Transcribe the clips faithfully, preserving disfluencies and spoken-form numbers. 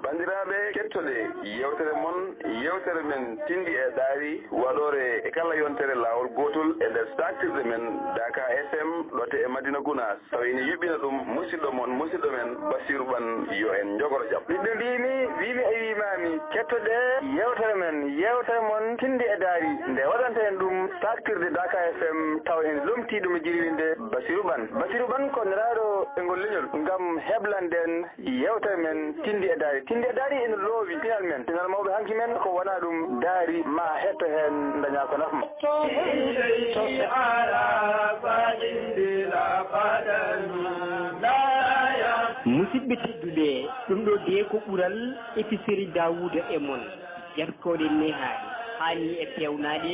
Banndiraaɓe, kettoɗe yeewtere mon, yeewtere men tinndi e ɗaari, waɗoore e kala yontere laawol gootol e nder saaktirde men Daka F M, ɗo to e Madina Gunaas. Tawi ene yuɓɓina ɗum musidɗo mon, musidɗo men Basiru Ɓan, yo en njogoro jam. Ɓiɓɓe mbiimi, wiimi e wiimaami, kettoɗe yeewtere men, yeewtere mon tinndi e ɗaari, nde waɗanten ɗum saaktirde Daka F M, tawa ene lomtii ɗum e jirwinde Basiru Ɓan. Basiru Ɓan ko nelaaɗo e ngol leñol ngam heblanɗen yeewtere men tinndi e ɗaari. Tinndi e ɗaari ene loowi pinal men, pinal mawɓe hanki men, ko wonaa ɗum ɗaari ma hetto heen dañaa ko nafma. Musidɓe tedduɓe, ɗum ɗo de ko ɓural épicerie Daouda e mon. Jerkooɗe nehaaɗe, haa ni e peewnaaɗe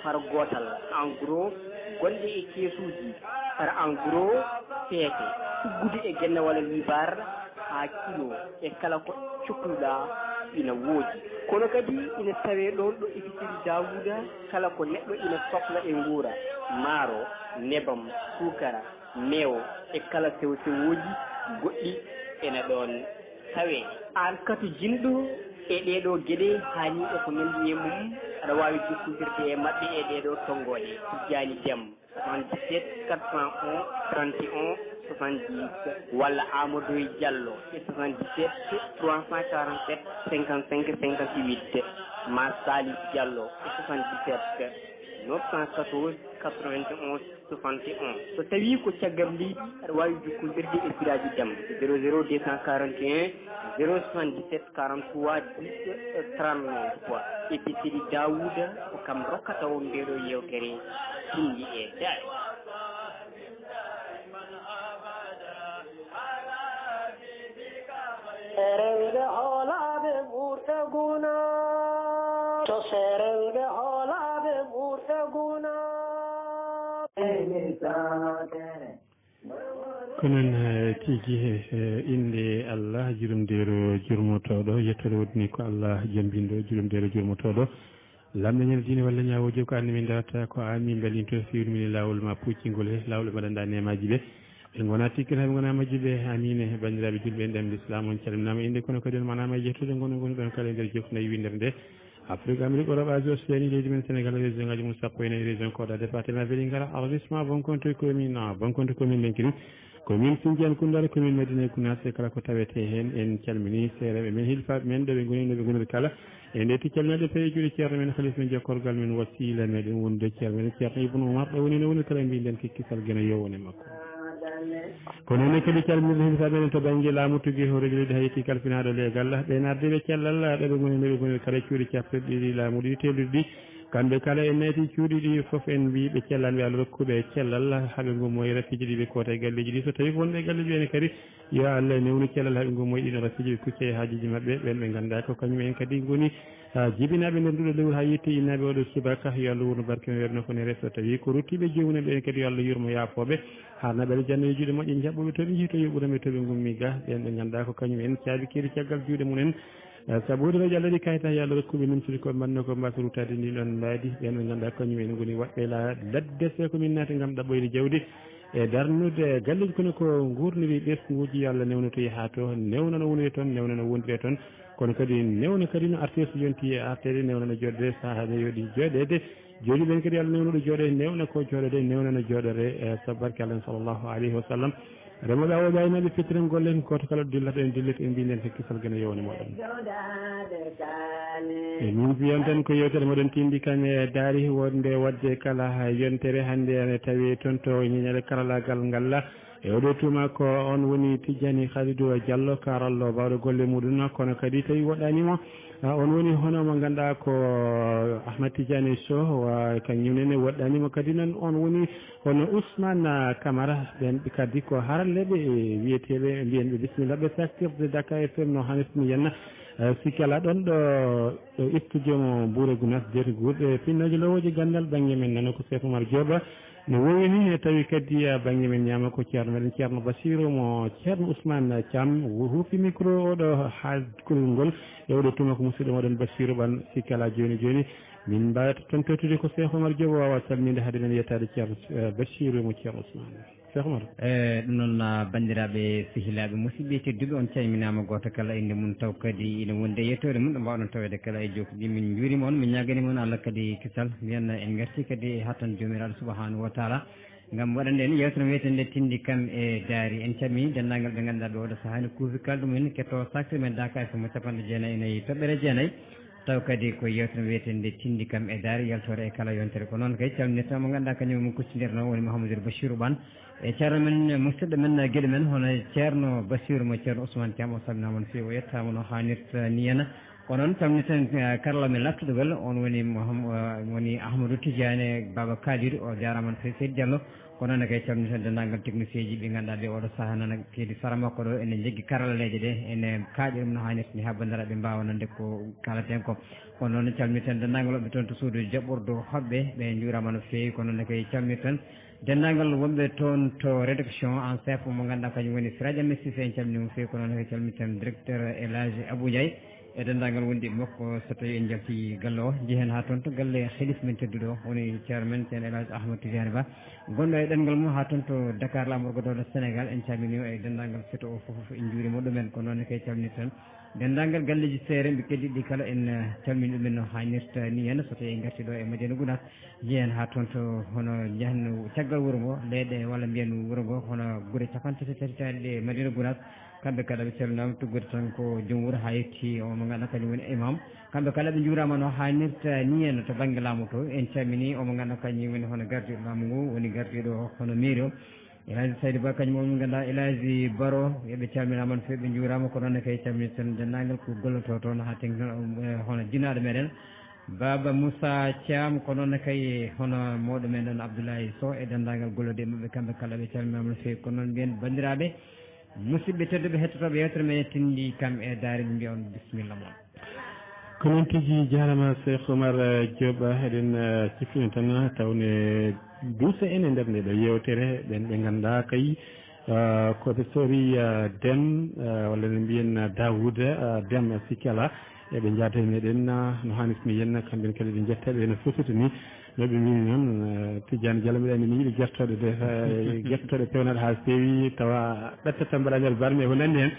har gootal, en gros, gonɗe e keesuuji, par en gros, feete, tuggude e gennawal liibar haa kilo, e kala ko cokluɗaa ina woodi. Kono kadi ina tawee ɗoon ɗo épicerie Daouda kala ko neɗɗo ina sokla e nguura, maaro, nebam, suukara, meewo e kala sewo-sewooji goɗɗi ena ɗoon tawee. Aan katojinɗo e ɗee ɗoo geɗe haa ni e ko nanndi e mum, aɗa waawi jokkondirde e maɓɓe e ɗee ɗoo tonngooɗe: Tijjaani Dem, soixante-dix-sept quatre cent onze trente et onze soixante-dix, walla Amadou Diallo e soixante-dix-sept trois cent quarante-sept cinquante-cinq cinquante-huit, ma Salif Diallo e soixante-dix-sept neuf cent quatorze quatre-vingt-onze soixante et un. So tawii ko caggal leydi, aɗa waawi jokkondirde e Siraaji Dem, zéro zéro deux cent quarante et un zéro soixante-dix-sept quarante-trois dix trente-neuf. Épicerie Daouda, ko kam rokkata on ndee ɗoo yeewtere tinndi e ɗaari. Seerenɓe hoolaaɓe ɓurɓe guna. To seerenɓe hoolaaɓe ɓurɓe guna. Ko noon, eh, tigi, eh, innde Allah, jurumdeero jurmotooɗo, yettere woodani ko Allah jambinɗo, jurumdeero jurmotooɗo. Lamɗo ñande diine walla ñaawooji ko aan min darata, ko aan min mbalinto, si woni min laawol ma puccingol he laawol ɓe mbaɗanɗa neemaaji ɓe. Ɓe ngonaa tikkata, ɓe ngonaa majjuɓe. Amiin. Banndiraaɓe julɓe, en ɗemɗe Islam, on calminaama innde, kono kadi on manaama e yettude ngon on ngoni ɗon kala e nder jofnayi winndere nde. Afrique, Amérique, Europe, Asie, Océanie, leydi men Sénégal, région ngaji mum sappo e nayi, région Koɗa, département Vélingara, arrondissement Bankoto, commune, ah, Bankoto, commune Lenki, commune Sindian Koundara, commune Madina Gounass, e kala ko tawete heen. En calmini seereeɓe men, hilfaaɓe men, ɗo ɓe ngoni, no ɓe ngoniri kala. E nde ti calminaade pay e juuɗe ceerno men, halifa men, jokkorgal men, wasiila meɗen wonde ceerno men, ceerno Ibnu Umar, ɗo woni, no woni kala, mbiɗen kikkisal geno yo wone makko. Ko noon kadi calminirde heen saɓe en to bannge laamu, tigi hooreejo leydi Hayti, kalfinaaɗo leegal, ɓeen ardiiɓe cellal, ɗo ɓe ngoni, no ɓe ngoni kala cuuɗi capanɗe ɗiɗi laamu ɗiɗi teelɗuɗi ɗi. Kamɓe kala en nayti cuuɗi ɗi fof, en mbii ɓe cellal, mbi Allah rokkuɓe cellal, haɓe ngummo e rafiiji ɗi ɓe koota e galleeji ɗi. So tawii ko wonɓe e galleeji ɓe ne kadi, yo Allah newnu cellal, haɓe ngummo e ɗiɗon rafiiji, ɓe kucca e haajuuji maɓɓe, ɓeen ɓe nganndaa ko kañum en kadi ngoni, ah, jibinaaɓe nder nduɗo lewru haa yetti innaaɓe oɗo subaka. Yo Allah wurno barke men, weerno ko ne reso. Tawi ko ruttiiɓe joomum en ɓeen kadi, yo Allah yurmo, yaafooɓe, harnaɓe aljanna, yo juuɗe moƴƴe njaɓɓuɓe to ɓe njii, to yoɓuɗo ɓe to ɓe ngummi ga, ɓeen ɓe nganndaa ko kañum en caabi keeri caggal juuɗe mum en. Eh, sabu woni radio Allah ɗi kayta, yo Allah rokku ɓe numtude ko ɓe mbanno ko mbasa ruttaade ndi ɗon mbaadi. Ɓeen ɓe nganndaa kañum en ngoni waɗɓe la ladde, se ko min naati ngam ɗaɓɓoyde jawdi e darnude galleeji, kono ko nguurniri ɓesnguuji, yo Allah newno to yahaa to, newna no woniri toon, newna no wondiri toon, kono kadi newna kadi no artiste yonti e arteede, newna no jooɗde sahaa ne yooɗi jooɗeede. Jooɗi ɓeen kadi, Allah newna ɗo jooɗe, newna ko jooɗoɗe, newna no jooɗore, eh, sabu barke Allah, sallallahu alayhi wa sallam. Remooɓe awooɓe aynaaɓe fettiren golle en, gooto kala ɗo dillata en dillit, en mbinden ko kisal geno yowne moɗon. E min mbiyan tan ko yewtere moɗon tindi kan e daari wonde wadde kala yontere hannde ene tawi toon to ñeñale karalagal ngal. E oɗo tuma ko on woni Tijjani Khalidou Diallo, karallo bawɗo golle muɗum, kono kadi tawi woɗɗanimo, ah, on woni hono mo ganduɗa ko Ahmad Tijjani Sow, wa kañum nene woɗɗanimo kadi. Noon on woni hono Ousmane Camara, ɓen kadi ko haralleɓe e wiyeteɓe, mbiyen ɓe bisimilla ɓe saktirde Dakar F M no hanirta ni yenna. Eh, sikki ala ɗon ɗo, ɗo studio mo Buure Gunas, jeeti guurɗe finnoje lowoje gandal banggue men nana ko Cheikh Oumar Diop. No wowi ni, e tawi kadi, ah, banggue men ñaama ko ceerno meɗen, ceerno Basiru mo ceerno Ousmane Thiam, hu-, huufi micro oɗo ha kulol ngol. E oɗo tuma ko musidɗo moɗon Basiru Ɓan, sikki ala joni joni min mbawata tan tottude ko Cheikh Oumar Diop wawa salminde haade men yettade ceerno, eh, Basiru mo ceerno Ousmane. Cheikh Oumar. E ɗum noon, ah, banndiraaɓe, sehilaaɓe, musidɓe tedduɓe, on calminaama gooto kala innde mum, taw kadi ina wondi e yettoode mum, ɗo mbaawɗon taweede kala e jokkuɗi. Min njuuriima on, min ñaaganiima on Allah kadi kisal. Mbiyen en ngartii kadi e hattan Joomiraaɗo Subhaanahu wa Taala ngam waɗande en yeewtere wiyetende Tinndi kam e Daari. En calminii denndaangal ɓe ngannduɗaa ɓe oo ɗoo sahaa ene kuufi kaldu mumen, kettoo sakte men Daaka F M capanɗe jeenayi e nayi toɓɓere jeenayi. Taw kadi ko yeewtere wiyetende Tinndi kam e Daari, yaltoore e kala yontere. Ko noon kay calminirten mo ngannduɗaa kañum min kuccindirnoo woni Mouhamadou Bachirou Bane. E ceerno men, musidɗo men, giɗo men, hono ceerno Bachirou mo ceerno Ousmane Thiam, o salminaama no feewi, o yettaama no haanirta ni en. Ko noon calminirten, eh, karalla men lattuɗo gal, on woni Mouham-, eh, woni Ahmadou Tidiane Baba Kalidou, o jaaraama no feewi, Seydi Diallo. Ko noon ne kay calminirten denndaangal technicien ji ɓe ngannduɗaa ɓe oo ɗoo sahaa nana keedi sara makko ɗo, ene njogii karalleeje ɗe, ene kaaƴa ɗum no haanirta ni haa banndiraaɓe mbaawa nande ko kaalaten ko. Ko noon calminirten denndaangal wonɓe toon to suudu jaɓɓordu hoɓɓe, ɓe njuuraama no feewi. Ko noon ne kay calminirten denndaangal wonɓe toon to rédaction en chef mo ngannduɗaa kañum woni Siraji Ahmed Cissé, en calminii mo feewi. Ko noon ne kay calminirten directeur El Hadji Abou Ndiaye e denndaangal wondiiɓe makko, so tawii en njaltii galle o, njehen haa toon to galle helife men tedduɗo o, woni ceerno men, ceerno El Hadji Ahmad Tidiane Ba, gonɗo e ɗanngal mum haa toon to Dakar, laamorgo dowla Sénégal. En calminii o e denndaangal seto o fof, fof en njuuriima ɗumen. Ko noon ne kay calminirten denndaangal galleeji seerenɓe keddiiɗi kala, en, eh, calminii ɗumen no haanirta ni en. So tawii en ngartii ɗo e Madina Gounass, njehen haa toon to hono njehen caggal wuro ngo, leyɗe walla mbiyen wuro ngo, hono gure capanɗe tati tati taariiɗe e Madina Gounass. Kamɓe kala ɓe calminaama, tuggude tan ko joom wuro haa yetti o mo ngannduɗaa kañum woni imam. Kamɓe kala ɓe njuuraama no haanirta ni en to bannge laamu to. En calminii o mo ngannduɗaa kañum woni hono gardiiɗo laamu ngu, woni gardiiɗo hono mairie o. El Hadji Saydou Ba kañum o mo ngannduɗaa El Hadji Baro, ɓe calminaama no feewi, ɓe njuuraama. Ko noon ne kay calminirten denndaangal ko gollotoo toon haa teŋti noon, eh, hono jinaaɗo meɗen Baba Moussa Thiam, ko noon ne kay hono mawɗo men ɗon Abdoulaye Sow e denndaangal gollooɓe maɓɓe, kamɓe kala ɓe calminaama no feewi. Ko noon mbiyen banndiraaɓe, musidɓe tedduɓe hettotooɓe yeewtere men Tinndi kam e Daari, ɓe mbiya on bisimilla mon. Ko noon tigi, jaaraama Cheikh Oumar, eh, Diop. Eɗen, eh, ciftini tan tawde duusa en e nder nde ɗo yeewtere, ɓeen ɓe ngannduɗaa kay, eh, ko ɓe sori, eh, Dem, eh, walla no mbiyen, eh, Daouda, eh, Dem, eh, sikki alaa, eɓe njaada e meɗen, eh, no haanirta ni en, kamɓe kadi ɓe njettaɓe no fotiri ni. No ɓe mbiyni noon, eh, Tidiane Diallo, mbiɗa anndi mi yiɗi gertooɗe de, eh, gertooɗe peewnaaɗe haa feewi, tawa ɓetta tan mbaɗa nder barme e ko nanndi heen.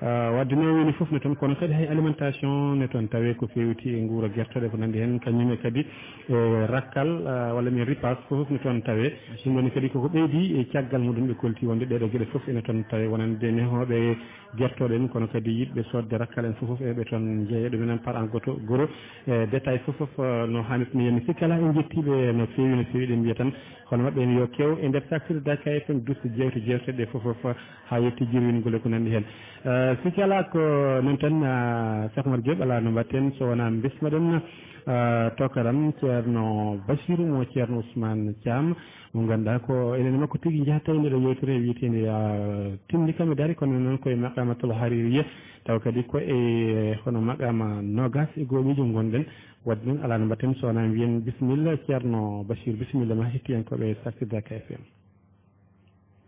Eh, wadde noon woni fof ne toon, kono kadi hay alimentation ne toon, tawi ko feewti e nguura gertooɗe ko nanndi heen, kañum e kadi, eh, rakkal, eh, walla mbiyen ripaas fof ne toon tawe. Ɗum ɗoon kadi koko ɓeydi e caggal muɗum ɓe kolti wonde ɗeeɗo geɗe fof ene toon tawe, wonande nehooɓe gertooɗe en, kono kadi yiɗɓe soodde rakkal en fof, fof eɓe toon jeeya ɗum en par en goto goro. E détail fof, fof, eh, no haanirta ni en. Sikki alaa en njettiiɓe no feewi, no feewi, eɗen mbiya tan hono maɓɓe en yo kew e nder saaktirde Daaka F M, duuste jeewte, jeewte ɗe fof, fof, haa yetti jirwingol e ko nanndi heen. Eh, sikki alaa ko noon tan, ah, Cheikh Oumar Diop, alaa no mbaɗten so wonaa mbismoɗen, ah, tokaram Ceerno Bachirou mo Ceerno Ousmane Thiam, mo ngannduɗaa ko enen e makko tigi njahata e nde ɗo yeewtere wiyeteende, ah, Tinndi kam e Daari, kono noon ko e Maqamatul Haririya, tawa kadi ko e hono maqama noogaas e go'o miijo ngonɗen. Wadde noon alaa no mbaɗten so wonaa mbiyen bisimilla, Ceerno Bachir, bisimilla ma hettiyankooɓe Saaktirde Daaka F M.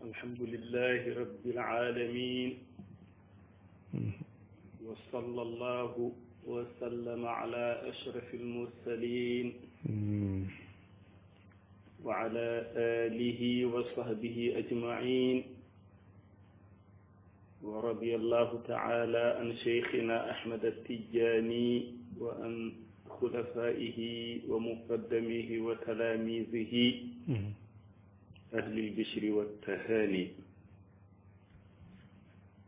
الحمد لله رب العالمين. وصلى الله وسلم على أشرف المرسلين وعلى آله وصحبه أجمعين. ورضي الله تعالى عن شيخنا أحمد التجاني وعن خلفائه ومقدميه وتلاميذه أهل البشر والتهاني.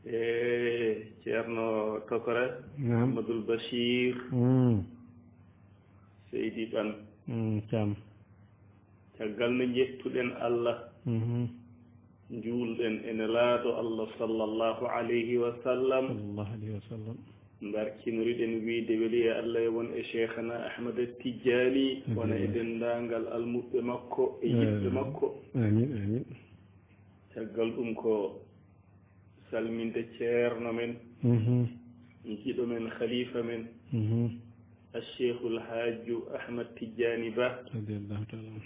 Eh, Ceerno Tokora, Naam. Ahmadul Bachir, Mm. Seydi Ɓan. Mm, Thiam. Caggal nde njettuɗen Allah, Mhm. njuulɗen e Nelaaɗo Allah sallallahu alayhi wa sallam, Sallallahu alayhi wa sallam. Mbarkinoriɗen wiyde weli e Allah e won e Cheikhana Ahmad Tijjani, Amin. Wona e denndaangal almuɓɓe makko e yiɗɓe Eh, makko. Amin, amin. Caggal ɗum ko salminde ceerno men, Mhm. giɗo men, khalifa men, Mhm. Al Cheikhul Hajju Ahmad Tijjani Ba. Radiyallahu ta'ala anhu.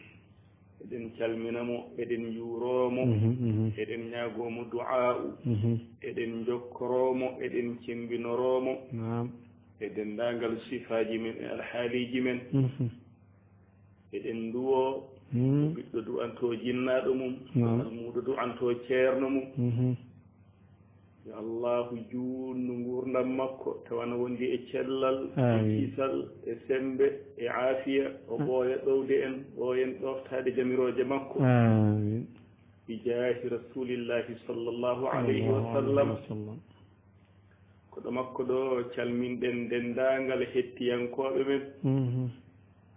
Eɗen calmina mo, eɗen njuuroo mo, Mhm, mhm. Eɗen ñaagoo mo du'aa'u, Mhm. Eɗen njokkoroo mo, eɗen cembinoroo mo. Naam. E denndaangal sifaaji men e alhaaliiji men. Mhm. Eɗen nduwoo Hmm. Ɓiɗɗo du'anto jinnaaɗo mum. Naam. Almuudo du'anto ceerno mum. Mhm. Yo Allahu juutnu nguurndam makko, tawa na wondi e cellal, e Amiin. Kisal, e semmbe, e aafiya, o ɓooya ɗowde en, ɓooyen ɗooftaade jamirooje makko. Amiin. Bi jaahi Rasuulillahi sallallahu alayhi wa Sallallahu sallam. Alayhi wa sallam. Ko ɗo makko ɗo calminɗen denndaangal hettiyankooɓe men. Mhm.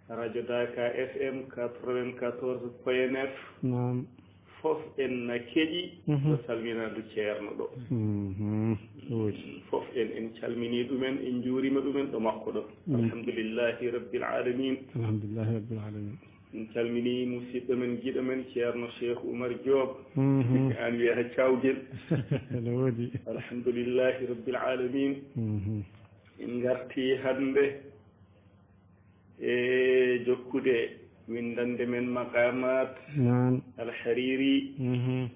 Radio Daka F M quatre-vingt-quatorze point neuf. Naam. Fof en na keɗi Mhm. ɗo salminaandu ceerno ɗo. Mhm. Woodi. Fof en, en calminii ɗumen, en njuuriima ɗumen ɗo makko ɗo. Mm. Alhamdulillahi Rabbil Aalamiin. Alhamdulillahi Rabbil Aalamiin. En calminii musidɗo men, giɗo men, Ceerno Cheikh Oumar Diop. Mhm. Aan wiyata Cawgel. Ene woodi. Alhamdulillahi Rabbil Aalamiin. Mhm. En ngartii hannde e jokkude winndannde men Maqaamaat Naam. Al Hariri. Mhm.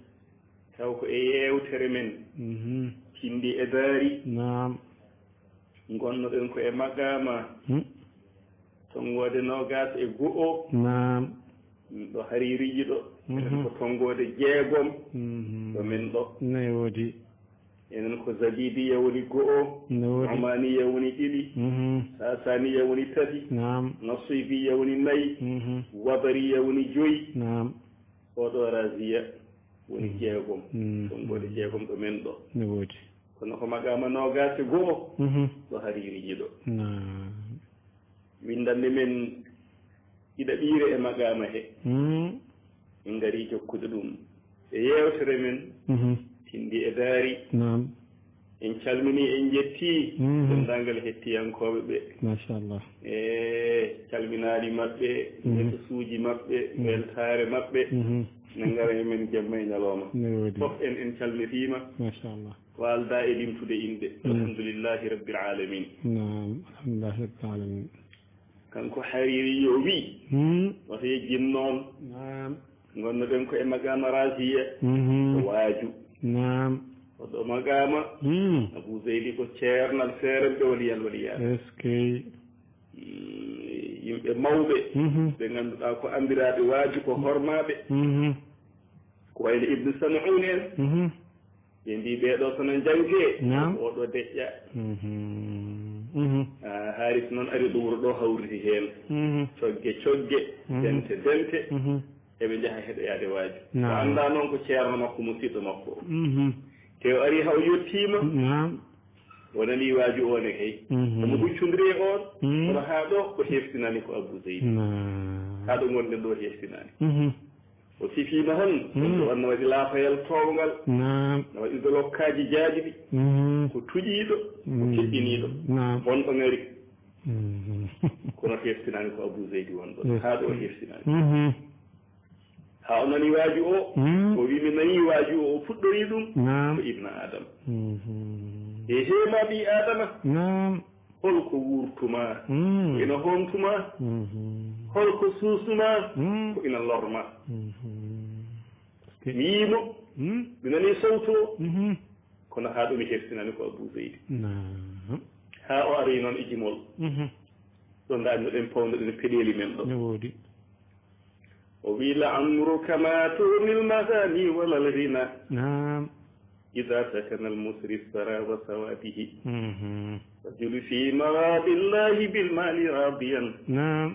Taw ko e yeewtere men Mhm. Tinndi e Daari. Naam. Ngonnoɗen ko e maqaama Hmm. tonngoode noogaas e go'o. Naam. Ɗo Haririiji ɗo. Mhm. Enen ko tonngoode jeegom Mhm. ɗo men ɗo. Ne woodi. Enen ko Zabidiya woni go'o, Ne woodi. Omaniya woni ɗiɗi, Mhm. Sasaniya woni tati, Naam. Nasibiya woni nayi, Mhm. Wabariya woni joyi, Naam. Oɗo Raziya woni Mhm. jeegom. Mhm. Ɗum woni jeegom ɗo men ɗo. Ne woodi. Kono ko maqaama noogaas e go'o Mhm. ɗo Haririiji ɗo. Naam. Winndannde men ɗiɗaɓiire e maqaama he. Mhm. En ngarii jokkude ɗum e yeewtere men Mhm. Tinndi e Daari. Naam. En calminii, en njettii Mhm. denndaangal hettiyankooɓe ɓe. Machallah. E calminaali maɓɓe, Mhm. nesuuji maɓɓe, Mhm. weltaare maɓɓe. Mhm. Ne ngara e men jamma e ñalooma. Ne woodi. Fof en, en calmitiima. Machallah. Ko aldaa e limtude inɗe. Mhm. Alhamdulillahi Rabbil Aalamiin. Naam, alhamdulillahi Rabbil Aalamiin. Kanko Hariri yo wi, Hmm. wata yejjin noon. Naam. Ngonnoɗen ko e maqaama Raziya. Mhm. Ko waaju. Naam. Oɗo maqaama. Hmm. Abu Zeydi ko ceernal feeranɓe waliyal waliyaa. Est-ce que? Mm, yimɓe mawɓe, Mhm. ɓe ngannduɗaa ko anndiraaɓe waaju, ko hormaaɓe. Mhm. Ko wayno Ibnu Sam'un en. Mhm. Ɓe mbii, "Ɓee ɗoo so no njangee, Naam. Oɗo deƴƴa." Mhm. Mhm. Ah, haari so noon ari ɗo wuro ɗo hawriti heen. Mhm. Cogge cogge, Mhm. dente dente, Mhm. eɓe njaha heɗoyaade waaju. Naam. O anndaa noon ko ceerno makko, musiɗɗo makko o. Mhm. Te o ari haa o yettiima, Naam. o nanii waaju o ne kay. Mhm. Omo huccondiri e oon, Mhm. kono haa ɗo ko heftinaani ko Abu Zeydi. Naam. Haa ɗo ngonɗen ɗo heftinaani. Mhm. O sifiima hon, Mhm. wonde on no waɗi laafayal toowngal, Naam. no waɗi dolokkaaji jaajɗi, Mhm. ko tuƴiiɗo, ko Mhm. keɓɓiniiɗo, Naam. bonɗo ngari. Mhm. Kono heftinaani ko Abu Zeydi wonɗo, Yes. haa ɗo heftinaani. Mhm. Haa o nani waaju o, Mhm. o wi, "Mi nani waaju o, o fuɗɗori ɗum, Naam. ko Ibna Adam." Mhm. E heema ɓii Adama. Naam. Hol ko wuurtumaa? Mm. Ko ina hoomtumaa? Mhm. Hol ko suusnumaa? Mm. Ko ina lormaa? Mhm. Wiyi mo, Mm. mi nanii sawtu o, Mhm. kono haa ɗo mi hersinaani ko Abuu Seydi. Naam. Haa o aroyi noon e jimol. Mhm. Ɗo ndañnoɗen, pawndoɗen peɗeeli men ɗo. Ne woodi. O wi, "لعمرك ما تغني المغاني ولا الغنى." Naam. "إذا سكن المصري الثرى وسوى به." Mhm. "فجل في مراضي الله بالمال راضيا." Naam.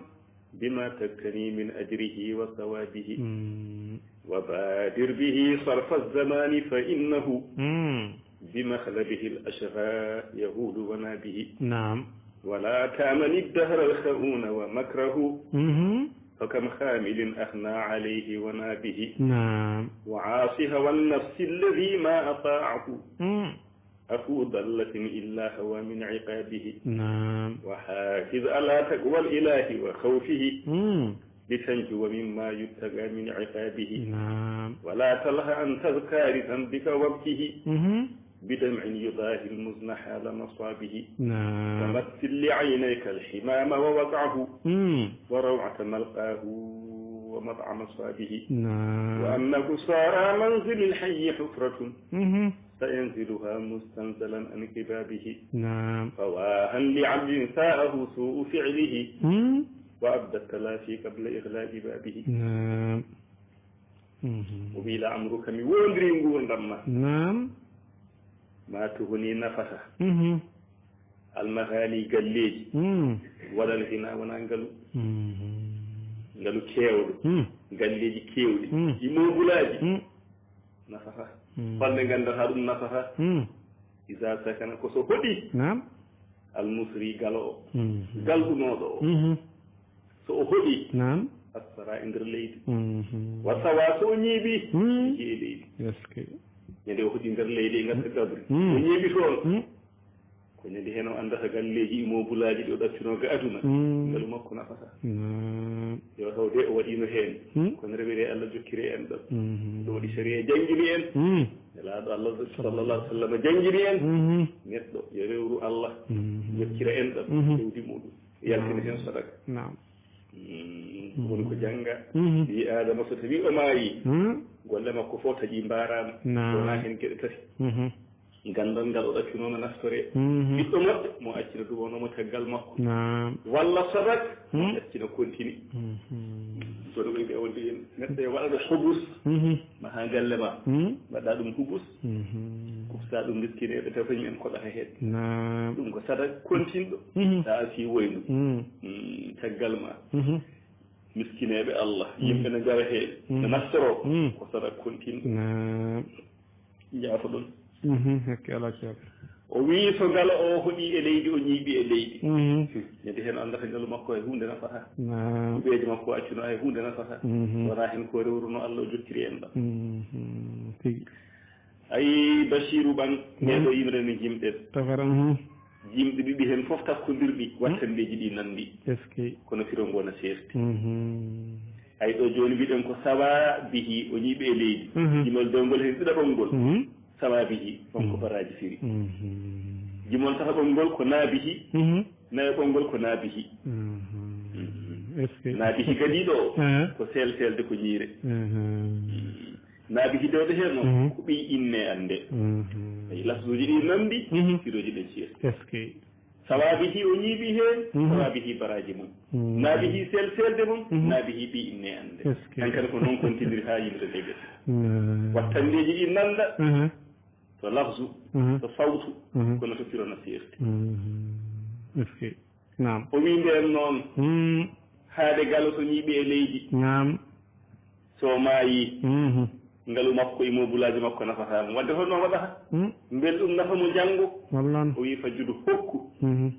"بما تكتني من أجره وثوابه." Mm. "وبادر به صرف الزمان فإنه." Mm. "بمخلبه الأشغى يهول ونابه." Naam. "ولا تأمن الدهر الخؤون ومكره." Mhm. "فكم خامل أغنى عليه ونابه." Naam. "وعاص هوى النفس الذي ما أطاعه." Mm. "أخو ضلة إلا هوى من عقابه." Naam. "وحافظ على تقوى الإله وخوفه." Mm. "لتنجو مما يبتغى من عقابه." Naam. "ولا تلهى عن تذكار ذنبك وابكه." Mhm. "بدمع يضاهي المزن حال مصابه." Naam. "ومثل لعينيك الحمام ووقعه." Mm. "وروعة ملقاه ومطعم صابه." Naam. "وأنه صار منزل الحي حفرة." Mhm. "سينزلها مستنزلا عن قبابه." Naam. "فواها لعبد ساءه سوء فعله." Mm. وأبدى التلافي قبل إغلاق بابه. Naam. Mhm. O wi, "لعمرك, mi wondiri nguurndam ma. Naam. ما تغني نفعها. Mhm. المغاني, galleeji. Mm. ولا الغنى, wonaa ngalu. Mhm. Ngalu keewɗo. Mm. Galleeji keewɗi. Mm. Immeuble aji. Mm. نفعها. Mm. Holɓe nganndata ɗum نفعها. Mm. إذا سكن, ko so hoɗi. Naam. المثري, galo o. Mhm. Galɗunooɗo o. Mhm. So o hoɗi. Naam. الثرى, e nder leydi. Mhm. وسوى, so o ñiiɓi. Mm. به, e leydi. Est-ce que? Ñande o hoɗi nder leydi e ngarta gabri. Mm. O ñiiɓi toon. Mm. Ko ñande heen o anndata galleeji, immeuble aji ɗi o ɗaccuno ga aduna. Mm. Ngalu makko نفعها. Naam. Yo taw de o waɗiino heen. Mm. Kono rewiree Allah jokkiree enɗam. Mhm. Ɗo waɗi sariya janngini en. Mm. Nelaaɗo Allah صلى الله عليه وسلم janngini en. Mhm. Neɗɗo yo rewru Allah. Mhm. Jokkira enɗam. Mhm. Jawdi muɗum. Yaltina heen sadaka. Naam. Mm, woni ko jannga. Mhm. Ɓii Aadama so tawi o maayi, mhm, golle makko fof taƴi mbaaraama. Naam. Wonaa heen geɗe tati. Mhm. Ganndal ngal o ɗaccunooma naftoree. Mhm. Ɓiɗɗo moƴƴo mo accina duwanooma caggal makko. Naam. Walla sadaka mo, mhm, accina kontini. Mhm. Kono ɓe ɓe wonde en neɗɗo e waɗata hubus. Mhm. Maha galle ma. Mhm. Mbaɗa ɗum hubus. Mhm. Kubsa ɗum miskineeɓe taw kañum en koɗata heen. Naam. Ɗum ko sadak kontinɗo. Mhm. Sa a fii woynu. Mhm. Mm, caggal ma. Mhm. Miskineeɓe Allah. Mhm. Yimɓe ne ngara heen. Mhm. Ne naftoro. Mhm. Ko sadak kontinɗo. Naam. Jaafoɗon. Mhm. Hakke alaa ceerno. O wii so ngala o hoɗi e leydi, o ñiiɓi e leydi. Mhm. Ñande heen anndata ngalu makko hay huunde nafataa. Naam. Kuɓeeje makko accuno hay huunde nafataa. Mhm. Wonaa heen ko rewruno Allah o jokkiri en ɗam. Mhm. Tigi. Ayi, Basiiru Ɓang, mhm, ɗee ɗoo yimre no jimɗen. Tafara, mhm. Jimɗi ɗiɗi heen fof takkondirɗi, mhm, wattandeeji ɗi nanndi. Est-ce que? Kono firo ngo na seerti. Mhm. Hay ɗo jooni mbiɗen ko sawa bihi, o ñiiɓi e leydi. Mhm. Jimol dewngol heen ɗiɗaɓol ngol. Mhm. Sawa bihi, on ko, mhm, baraaji firi. Mhm. Jimol tataɓol ngol ko na bihi, mhm, nayaɓol ngol ko na bihi. Mhm. Mhm. Est-ce que? Na bihi gadiiɗo o, aha, ko seel-seelde ko ñiire. Mhm. Mhm. Na bihi dewde heen noon, mhm, ko ɓiy inne annde. Mhm. Ay lafzuuji ɗi nanndi, mhm, firooji ɗen ceerti. Est-ce que? Sawa bihi o ñiiɓi heen, mhm, sawa bihi baraaji mum. Mhm. Na bihi seel-seelde mum, mhm, na bihi ɓiy inne annde. Est-ce que? Hankadi ko noon kontiniri haa yimre nde gasi. Mhm. Wattandeeji ɗi nannda, mhm, to lafzu, mhm, to sawtu, mhm, kono to firo na seerti. Mhm. Est-ce que? Naam. O wii ndeen noon, mhm, haade galo so ñiiɓi e leydi. Naam. So maayi, mhm, ngalu makko e mobulaaji makko nafataa mo. Wadde holno waɗata? Mhm. Mbel ɗum nafa mo janngo? Wallan. O wii fa judu hokku. Mhm.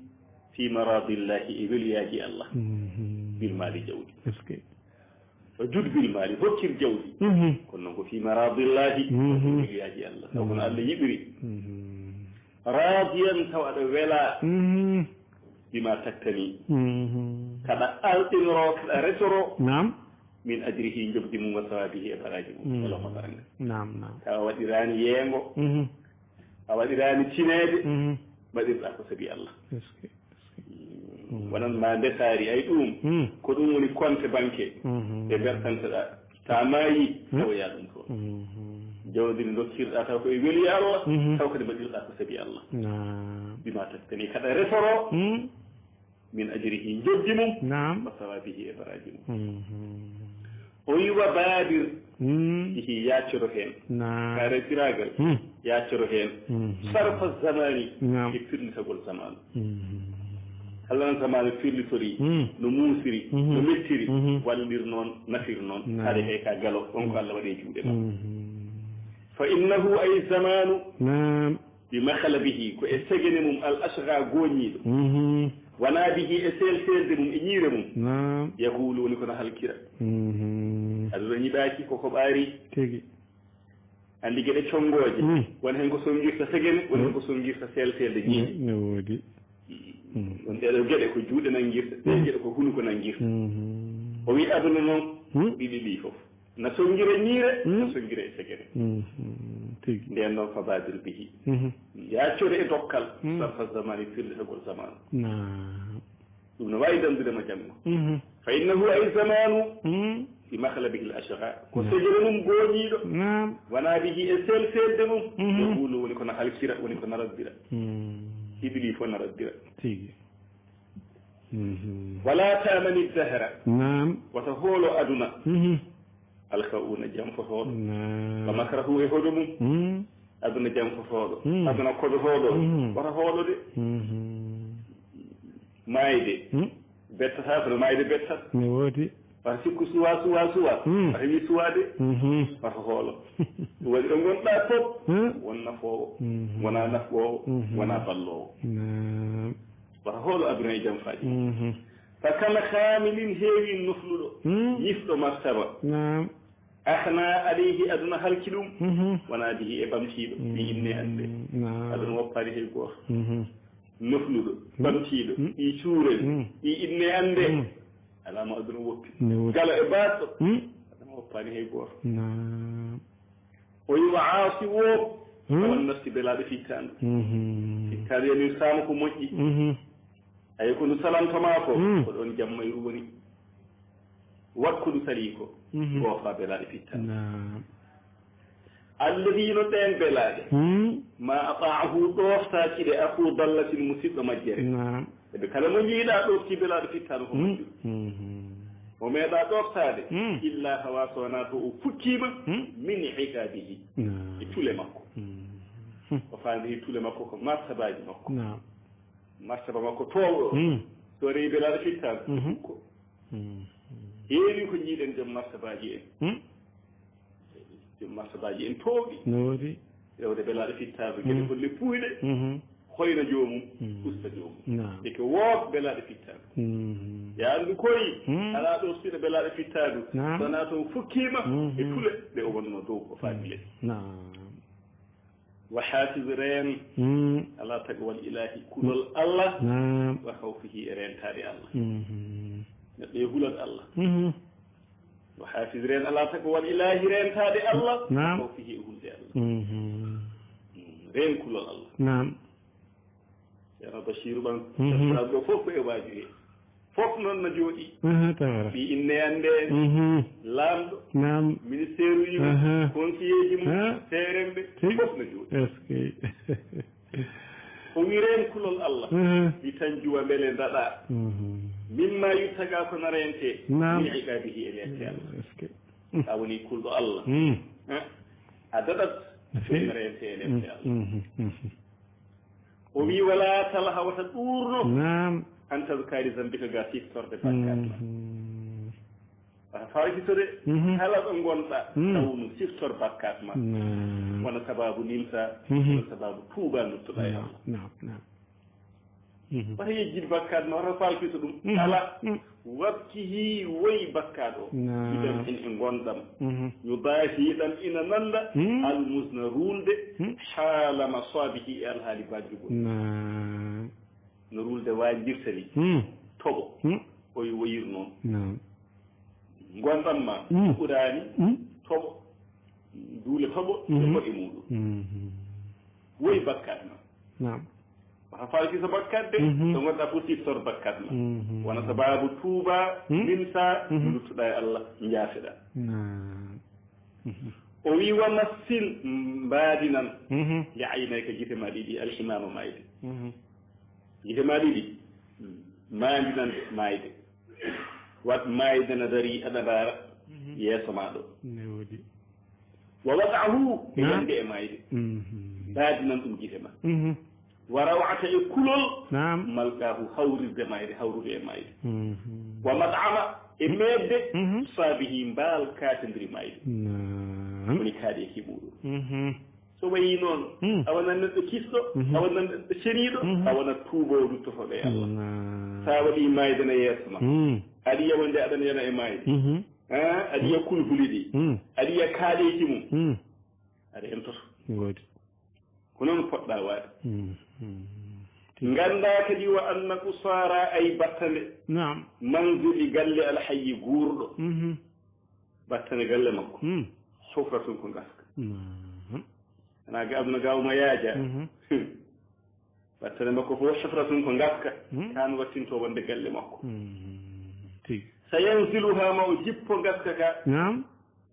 Fi maraadillahi, e weluyaaji Allah. Mhm. Bil maali, jawdi. Est-ce que? Fa jud bil maali, hokkir jawdi. Mhm. Kono noon ko fi maraadillahi, mhm, e weluyaaji Allah. Taw kono Allah yiɗiri. Mhm. Raadiyan, taw aɗa welaa. Mhm. Bima taktani. Mhm. Kaɗa alɗinoro, kaɗa resoro. Naam. Min ajrihi, njoɓdi mum, wa sawaabihi, e baraaji mum. Mhm. Wala ko baranga. Naam, naam. Tawa waɗiraani yeengo. Mhm. A waɗiraani tineede. Mhm. Mbaɗirɗa ko sabi Allah. Est-ce que, est-ce que. Mhm. Wonan ma ndesaari, ay ɗum. Mhm. Ko ɗum woni compte banque. Mhm. Ɓe bertanteɗa. Sa maayi, mhm, tawoya ɗum toon. Mhm. Jawdi ndi dokkirɗa taw ko e weli Allah, mhm, taw kadi mbaɗirɗa ko sabi Allah. Naam. Bima taktani, kaɗa resoro. Mhm. Min ajrihi, njoɓdi mum. Naam. Wa sawaabihi, e baraaji mum. Mhm. O wi wa baadir. Mhm. Ihi, yaccoro heen. Naam. Ka resiraagal. Mhm. Yaccoro heen. Mhm. Sarfa zamani. Naam. E firlitagol zamaanu. Mhm. Kala no zamaanu firlitori, mhm, no muusiri, mhm, no mettiri, mhm, wallir noon, nafir noon, naam, haade hay ka galo, on ko Allah waɗi e juuɗe ma. Mhm. Fa innahu, ay zamaanu, naam, bi makhalabihi, ko e segene mum, al ashqa, gooñiiɗo. Mhm. Wa naabihi, e seel-seelde mum, e ñiire mum. Naam. Yahuulu, woni ko na halkira. Mhm. Aduna ñiɓaaki, ko ko ɓaari. Tigi. Anndi geɗe conngooje, mm, won heen ko sonngirta segene, won heen, mm, ko sonngirta seel-seelde ñiiƴe. Ne, ne woodi. Mm. Mm. Ɗum ɗeɗo geɗe ko juuɗe nanngirta, ɗe, mm, geɗe ko hunuko nanngirta. Mhm. O wi aduna noon, mm, ɗiɗi ɗi fof. Na sonngira ñiire, mm, na sonngira e segene. Mhm. Tigi. Ndeen noon fa baadir bihi. Mhm. Yaaccode e dokkal, mm, sarfa zamani, firlitagol zamaanu. Naam. Ɗum no waawi danndude mo janngo. Mhm. Fa innahu, ay zamaanu, mhm, bi makhlabihi al ashqa. Ko, naam, segere mum gooñiiɗo. Naam. Wa naabihi, e seel-seelde mum. Mhm. Yahuulu, woni ko na halkira, woni ko na raddira. Mhm. Ɗiɗi ɗi fof na raddira. Tigi. Mhm. Wala tamani dahra. Naam. Wata hoolo aduna. Mhm. Alka'una jamfotooɗo. Naam. Wa makrahu e hodo mum. Mhm. Aduna jamfotooɗo. Mm. Aduna kodotooɗo. Mm. Wata hoolo de. Mhm. Maayde. Mm. Bettata kono maayde bettat. Ne woodi. Wata sikku suwa suwa suwa. Mm. Wata wi suwa de. Mhm. Wata hoolo. Ɗum waɗi ɗo ngonɗa fof. Mm. Won nafoowo. Mhm. Wona nafoowo. Mhm. Wona balloowo. Naam. Wata hoolo aduna e jamfaaji. Mhm. Fa kam hamilin heewi nofluɗo. Mm. Yifɗo martaba. Naam. Ahna alayhi aduna halki ɗum. Mhm. Wona bihi e bamtiiɗo. Ɓi inne annde. Naam. Aduna woppaani hay gooto. Mhm. Nofluɗo. Bamtiiɗo. Mm. Ɓi cuurel. Mm. Ɓi inne annde. Mm. Alaa mo aduna woppi. Ne woodi. Galo e baasɗo. Mm. Aduna woppaani hay gooto. Naam. O yi o aasi woo. Mm. Awan nasti belaaɗo fittaandu. Mhm. Fittaandu yanirtaama ko moƴƴi. Mhm. Ayi ko ndu salantamaa ko. Mm. Ko ɗoon jam mayru woni. Waɗ ko ndu salii ko. Mhm. Goofa belaaɗo fittaandu. Naam. Alladino ɓeen belaaɗe. Mm. Ma ataahu ɗooftaaki ɗe aku dallatin musiɗɗo majjere. Naam. Eɓe kala mo njiiɗa ɗofti belaaɗo fittaandu ko Mm. moƴƴu. Mhm. O meeɗa ɗoftaade. Mm. Illa hawa so wonaa to o futtiima. Mm. Min iqabihi. Naam. E tule makko. Mm. O faandi e tule makko ko martabaaji makko. Naam. Martaba makko toowɗo. Mm. So rewi belaaɗo fittaandu. Mhm. Ko Mm. heewi ko njiiɗen joom martabaaji en. Mm. Joom martabaaji en toowɗi. Ne woodi. Rewde belaaɗo fittaandu. Geɗe Mm. golle puuyɗe. Mhm. Hoyna joomum. Mm. Usta joomum. Naam. Eke wook belaaɗo fittaandu. Mhm. Ya anndu koy. Mm. Alaa ɗo siɗa belaaɗo fittaandu. Naam. So wonaa to fukkiima. Mhm. E tule ɗe o wonnoo dow o faami les. Naam. Wa hafiz reen. Mm. Alaa taqwal ilaahi kulol Allah. Naam. Wa hawfihi e reentaade Allah. Mhm. Neɗɗo yo hulat Allah. Mhm. Wa hafiz reen alaa taqwal ilaahi reentaade Allah. Naam. Wa hawfihi e hulde Allah. Mhm. Mm, reen kulol Allah. Naam. Ceerno Bachiru ɓan. Mhm. Ɗo fof ko e waaju he. Fof noon no jooɗi. Aha, tawara. Ɓi inne annde. Mhm. Laamɗo. Naam. Ministère uji mum. Aha. Conseiller ji mum. Ha. Seeremɓe. Tigi. Fof no jooɗi. Est-ce que. O wi reen kulol Allah. Aha. Ɗi tan juwa mbele ndaɗa. Mhm. Mimma yuttaga ko na reente. Naam. Min iqabihi e lette Allah. Est-ce que. A woni kulɗo Allah. Mm. Eh? A daɗat. Fi- Ko na reente e lette Allah. Mhm. Mhm. O wi wala talha wata ɗuurno. Naam. An tazkari zambika ga siftorde bakkat ma. Mhm. Wata fawkitode. Mhm. Kala ɗo ngonɗa. Mm. Tawnu siftor bakkat ma. Naam. Wona sababu nimsa. Mhm. Wona sababu tuuba luttuɗa e Naam. Allah. Naam. Naam. Mhm. Wata yejjid bakkat ma wata fawkito ɗum. Mhm. Ala. Mm. Wabkihi woy bakkaɗo. Naam. Idan en e ngonɗam. Mhm. Yudahi ɗam ina nanda. Mm. Almusna ruulde. Mm. Hala masabihi e alhaali bajjugol. Naam. No ruulde waajirta ni. Mm. Toɓo. Mm. Oy woyir noon. Naam. Ngonɗam ma. Mm. Ɓuraani. Mm. Toɓo. Duule toɓo. Mhm. E koɗe muɗum. Mhm. Woy bakkat ma. Naam. Wata fawkito bakkat de. Mhm. Ɗo ngonɗa fof siftor bakkat ma. Mhm. Wona sababu tuuba. Mhm. Nimsa. Mhm. Luttuɗa e Allah. Njaafeɗa. Naam. Mhm. O wi wa massil mbaadinan. Mhm. Li aynayka gite ma ɗiɗi alhimama mayde. Mhm. Gite ma ɗiɗi maandinan maayde. Wat maayde na dari aɗa ndaara. Mhm. Yeeso ma ɗo. Ne woodi. Wa wadaahu e Naam. Yande e maayde. Mhm. Mbaadinan ɗum gite ma. Mhm. Wa rawata e kulol. Naam. Malkaahu hawrirde maayde hawrude e maayde. Mhm. Wa mat'ama e meedde. Mhm. Saabihi mbaal kaatindiri maayde. Naam. Woni kaaɗe e kiɓuɗo. Mhm. So wayi noon. Mm. A wonat neɗɗo kisɗo. Mhm. A wonat neɗɗo ceniiɗo. Mhm. A wonat tuuboowo luttotoɗo e Allah. Naam. So a waɗi maayde na yeeso ma. Mm. Aɗa yiya wonde aɗa yana e maayde. Mhm. Ah, aɗa yiya kulhuli ɗi. Mm. Aɗa yiya kaaɗeeji mum. Mm. Aɗa entoto. Woodi. Ko noon poɗɗa waade. Mm. Mm. Ngannda kadi wa anna qusara ay battane. Naam. Manzili galle alhayyi guurɗo. Mhm. Battane galle makko. Mm. Sufratun ko ngaska. Mhm. Ana ga aduna ga uma yaaja. Mhm. Battane makko fof sufratun ko ngaska. Mm. Kan wattinto wonde galle makko. Mhm. Tigi. Sayanziluha ma o jippo ngaska ka. Naam.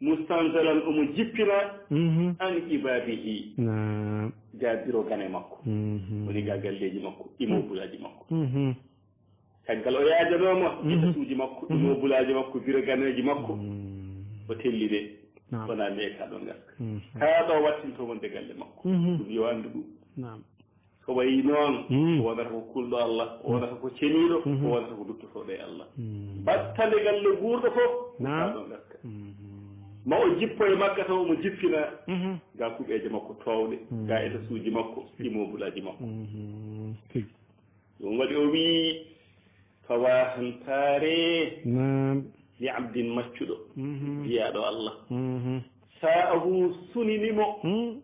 Mustanzalan omo jippina. Mhm. An ibabihi. Naam. Ga biro gane makko. Mhm. Woni ga galleji makko, immeuble aji makko. Mhm. Caggal o yaajanooma, mhm, hita suuji makko, mhm, ɗum o bulaaji makko, biro ganeeji makko, mm, o tellide. Naam. Wonaa neekaa ɗo ngaska. Mhm. Kaa ɗo wattinto wonde galle makko. Mhm. Ɗum yo anndu ɗum. Naam. So wayi noon, mm, o wonata ko kulɗo Allah, o wonata ko ceniiɗo, mhm, o wonata ko duttotooɗo e Allah. Mm. Battane galle guurɗo fof, naam, kaa ɗo ngaska. Mhm. Ma o jippo e makka taw omo jippina, mhm, ga kuɓeeje makko toowɗe, mm, ga etasuuji makko, immeuble aji makko. Mhm. Tigi. Ɗum waɗi o wii, "Fawa hantaare, naam, li abdin maccuɗo, mhm, jiyaaɗo Allah. Mhm. Sa'ahu sunini mo, mm,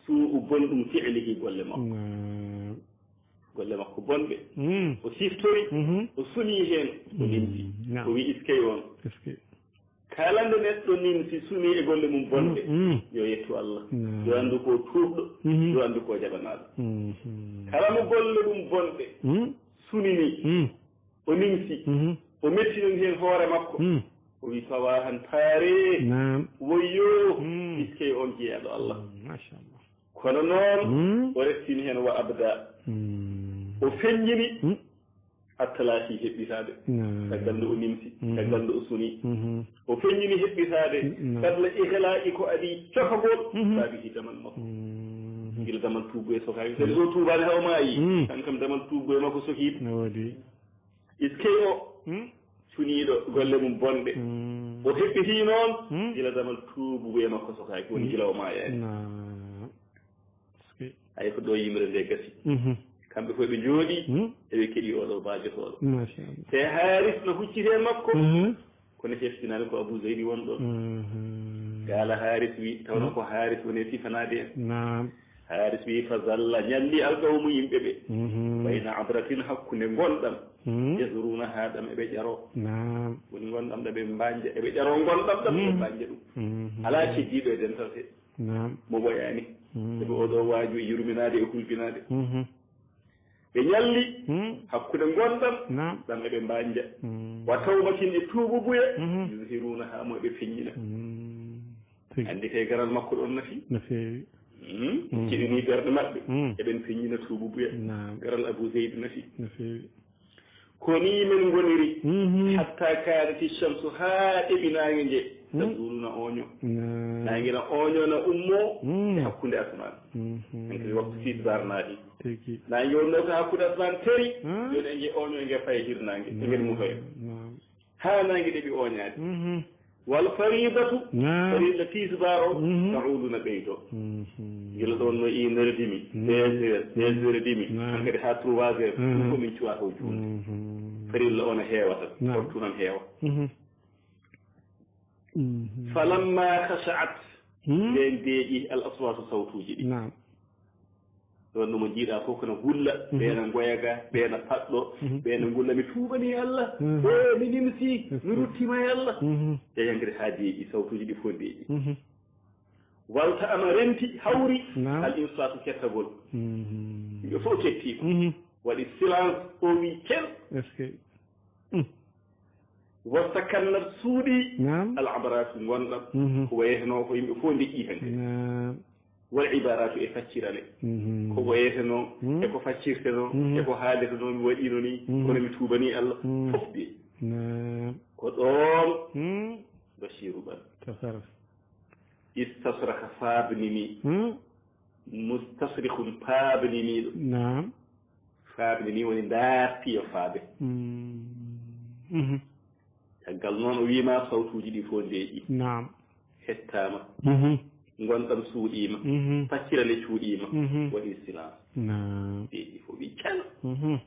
su'u bonɗum fi'lihi golle makko." Naam. Golle makko bonɗe. Mm. O siftori, mhm, o suni heen, o, mm, nimsi. Naam. O wii, "Iskay on." Iskay. Kala nde neɗɗo nimsi suni e golle mum bonɗe, mm, mm, yo yettu Allah. Mm. Yo anndu ko tuubɗo, mhm, yo anndu ko jaɓanaaɗo. Mhm. Kala mo golle mum bonɗe, mm, sunini, mm, o nimsi, mhm, o mettinani heen hoore makko. Mm. O wii, "Fawa hantaare, naam, woyyoo, mm, iskay on jiyaaɗo Allah." Mm, machallah. Kono noon, mm, o reftini heen wa abda. Mm. O feññini, mm, attalaafi heɓɓitaade. Mm. Caggal nde o nimsi, mm, caggal nde o suni. Mhm. O feññini heɓɓitaade, mm, mm, qabla ihlaa'i ko adii cofagol, mhm, saabi hi damal makko. Mm. Gila damal tuubu e sokaaki. Kadi so tuubaani haw maayi, mm, tan kam damal tuubu e makko sokiiɗo. No woodi. Iskay o, mm, suniiɗo golle mum bonɗe. Mm. O heɓɓitii noon, mm, gila damal tuubu e makko sokaaki, woni, mm, gila o maayaani. Na. Hay ko ɗo yimre nde gasi. Mhm. Kamɓe fof ɓe njooɗi, mhm, eɓe keɗi oɗo baajotooɗo. Machallah. Te Haaris no hucciti e makko, mhm, kono heftinaani ko Abu Zeydi won ɗon. Mhm. Gaala Haaris wi, tawno, mhm, ko Haaris woni sifanaade en. Naam. Haaris wi, "Fa zalla, ñalli alqawmu yimɓe ɓe. Mhm. Bayna abratin, hakkunde ngonɗam. Mhm. Yazruuna haa ɗam eɓe ƴaro." Naam. Woni ngonɗam ɗam ɓe mbañja, eɓe ƴaro ngonɗam ɗam ɓe, mhm, mbañja ɗum. Mhm. Alaa keddiiɗo e dental he. Naam. Mo ɓooyaani. Mm. Sabi oɗo waaju e yurminaade e hulbinaade. Mhm. Ɓe ñalli, mm, hakkunde ngonɗam, naam, ɗam eɓe mbañja. Mm. Wa tawbatin e tuububuye, mhm, yuzhiruuna haa mo eɓe feññina. Mm. Tigi. Anndi kay garal makko ɗon nafi. No feewi. Mm. Mm. Ciɗini ɓerɗe maɓɓe. Mm. Eɓen feññina tuububuye. Naam. Garal Abu Zeydi nafi. No feewi. Ko nii men ngoniri, mhm, hatta kaanati shamsu, haa ɗeɓi naange nge, mhm, tazulu, na ooño. Mm. Naange na ooño, na ummo, mm, e hakkunde asmaan. Mhm. Hankadi waktu siisbaar naati. Tigi. Naange wonno ko hakkunde asmaan teri, mm, jooni e nge ooño, e nge faye hirnaange, e nge mutoya. Naam. Haa naange ɗeɓi ooñaade. Mhm. Wal faridatu, naam, farilla tiisbaar o, mhm, ta'udu, na ɓeydo. Mhm. Gila ɗon no une heure et demi, mhm, deux heures, deux heures et demi, naam, hankadi haa trois heures, mhm, ɗum ko min cuwa ko juulde. Mhm. Farilla o na heewa tan, naam, wattu nan heewa. Mhm. Mhm. Falamma khasha'at, mhm, nden deeƴi al aswatu, sawtuuji ɗi. Naam. Ɗon ɗum o jiiɗa fof kono gulla, mhm, ɓeena ngoya ga, ɓeena paɗɗo, mhm, ɓeena ngulla, "Mi tuubani Allah, mhm, e mi nimsi, mi ruttima e Allah." Mhm. Ƴeƴangre haa deeƴi, sawtuuji ɗi fof deeƴi. Mhm. Walta ama renti, hawri, naam, al insatu, kettagol. Mhm. Yimɓe fof kettiima. Mhm. Waɗi silence, o wi kel. Est-ce que? Mm. Wasta kannat, suuɗi, naam, al abaratu, ngonɗam. Mhm. Ko wayetenoo ko yimɓe fof ndeƴƴi tan kadi. Naam. Wal ibaratu, e faccirale. Mhm. Ko wayetenoo, mhm, e ko faccirtenoo, mhm, e ko haaletenoo, mi waɗiino nii, mhm, kono mi tuubanii Allah, mhm, fof de. Naam. Ko ɗoon, mhm, Bashiru Ɓal. Tasarraf. Istasraka, faaɓnini. Mhm. Mustasrikun, paaɓniniiɗo. Naam. Faaɓnini woni ndaarti yo faaɓe. Mhm. Caggal noon o wiima sawtuuji ɗi fof ndeeƴi. Naam. Hettaama. Mhm. Ngonɗam suuɗiima. Mhm. Paccirale cuuɗiima. Mhm. Waɗi silence. Naam. Deeƴi fof wi cal. Mhm.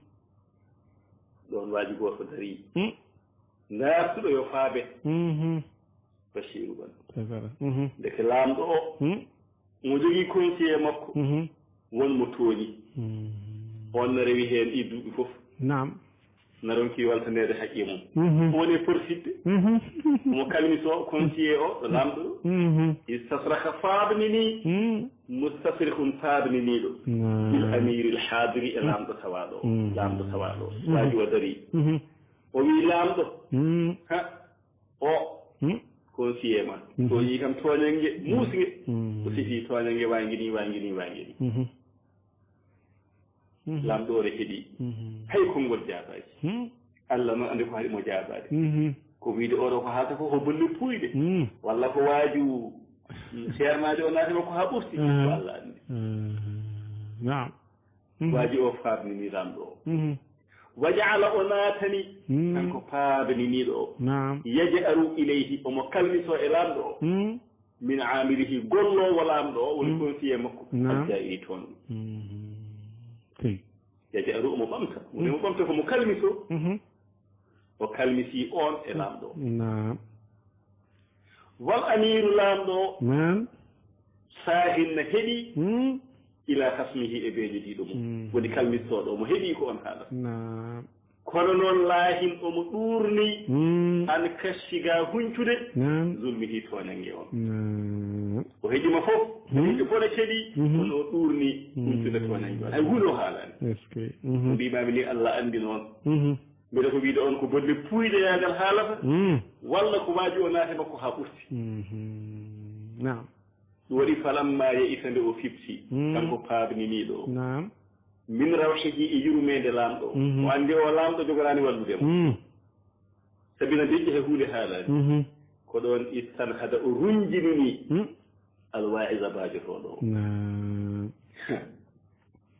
Ɗoon waaju gooto darii. Mm. Ndaartuɗo yo faaɓe. Mhm. Bashiru Ɓal. Tasara. Mhm. Ndeke laamɗo o, mm, omo jogii conseiller makko. Mhm. Won mo tooñi. Mhm. On na rewi heen ɗii duuɓi fof. Naam. Na ronki weltaneede haqqe mum. Mhm. Omo woni e porsidde. Mhm. Omo kalmisoo conseiller o, ɗo laamɗo ɗo. Mhm. Istasraka, faaɓnini. Mhm. Mustasrikun, faaɓniniiɗo. Naam. Bil amiril haadiri, e laamɗo tawaaɗo o. Mhm. Laamɗo tawaaɗo o. Mhm. Waaju o darii. Mhm. O wii laamɗo. Mhm. Ha. O, hmm? Conseiller ma. Mhm. Tooñii kam tooñannge, mhm, muusnge. Mhm. O sifii tooñannge, waangi nii, waangi nii, waangi nii. Mhm. Mhm. Laamɗo o ne heɗii. Mhm. Hay konngol jaabaaki. Hmm? Allah noon anndi ko haɗi mo jaabaade. Mhm. Ko wiide oɗo ko haalta ko, ko bolle puuyɗe. Mm. Walla ko waaju, mm, ceernaajo o naati makko haa ɓurti. Mhm. Ko Allah anndi. Mhm. Naam. Mhm. Waaju o faabnini laamɗo o. Mhm. Wa ja'ala o naatani, mm, kanko paabniniiɗo o. Naam. Yaj'aru ilayhi, omo kalmisoo e laamɗo o. Mm. Min aamilihi, golloowo laamɗo o, woni, mm, conseiller makko. Naam. Al-jaa'iri toonɗo. Mhm. Tey. Yaj'aru omo ɓamta. Woni omo ɓamta ko mo kalmisoo. Mhm. O kalmisii oon e laamɗo o. Naam. Wal amiiru, laamɗo o, naam, saahin na heɗii, hmm, ilaa khasmihi, e beeñodiiɗo mum. Hmm. Woni kalmistooɗo, omo heɗii ko on haalata. Naam. Kono noon laahin omo ɗuurnii, hmm, an kashfi, gaa huncude, naam, zulmihi, tooñannge on. Naam. O heɗii ma fof, hmm, heɗii fof ne keɗii, mhm, kono o ɗuurnii, hmm, huncude tooñannge on. Hay huunde o haalaani. Est-ce que, mhm. Ko mbiimaami ni, Allah anndi noon. Mhm. Mbeɗa ko wiide on ko bolle puuyɗe yaagal haalata, hmm, walla ko waaju o naati makko haa ɓurti. Mhm. Naam. Ɗum waɗi falamma ya'isa, nde o fiɓti, hmm, kanko paabniniiɗo o. Naam. Min rawhihi, e yurmeende laamɗo o. Mhm. O anndi o laamɗo jogoraani wallude mo. Hmm. Sabi na deƴƴi hay huunde haalaani. Mhm. Ko ɗoon istanhada, o runjinini, hmm, alwaa'iza, baajotooɗo o. Naam.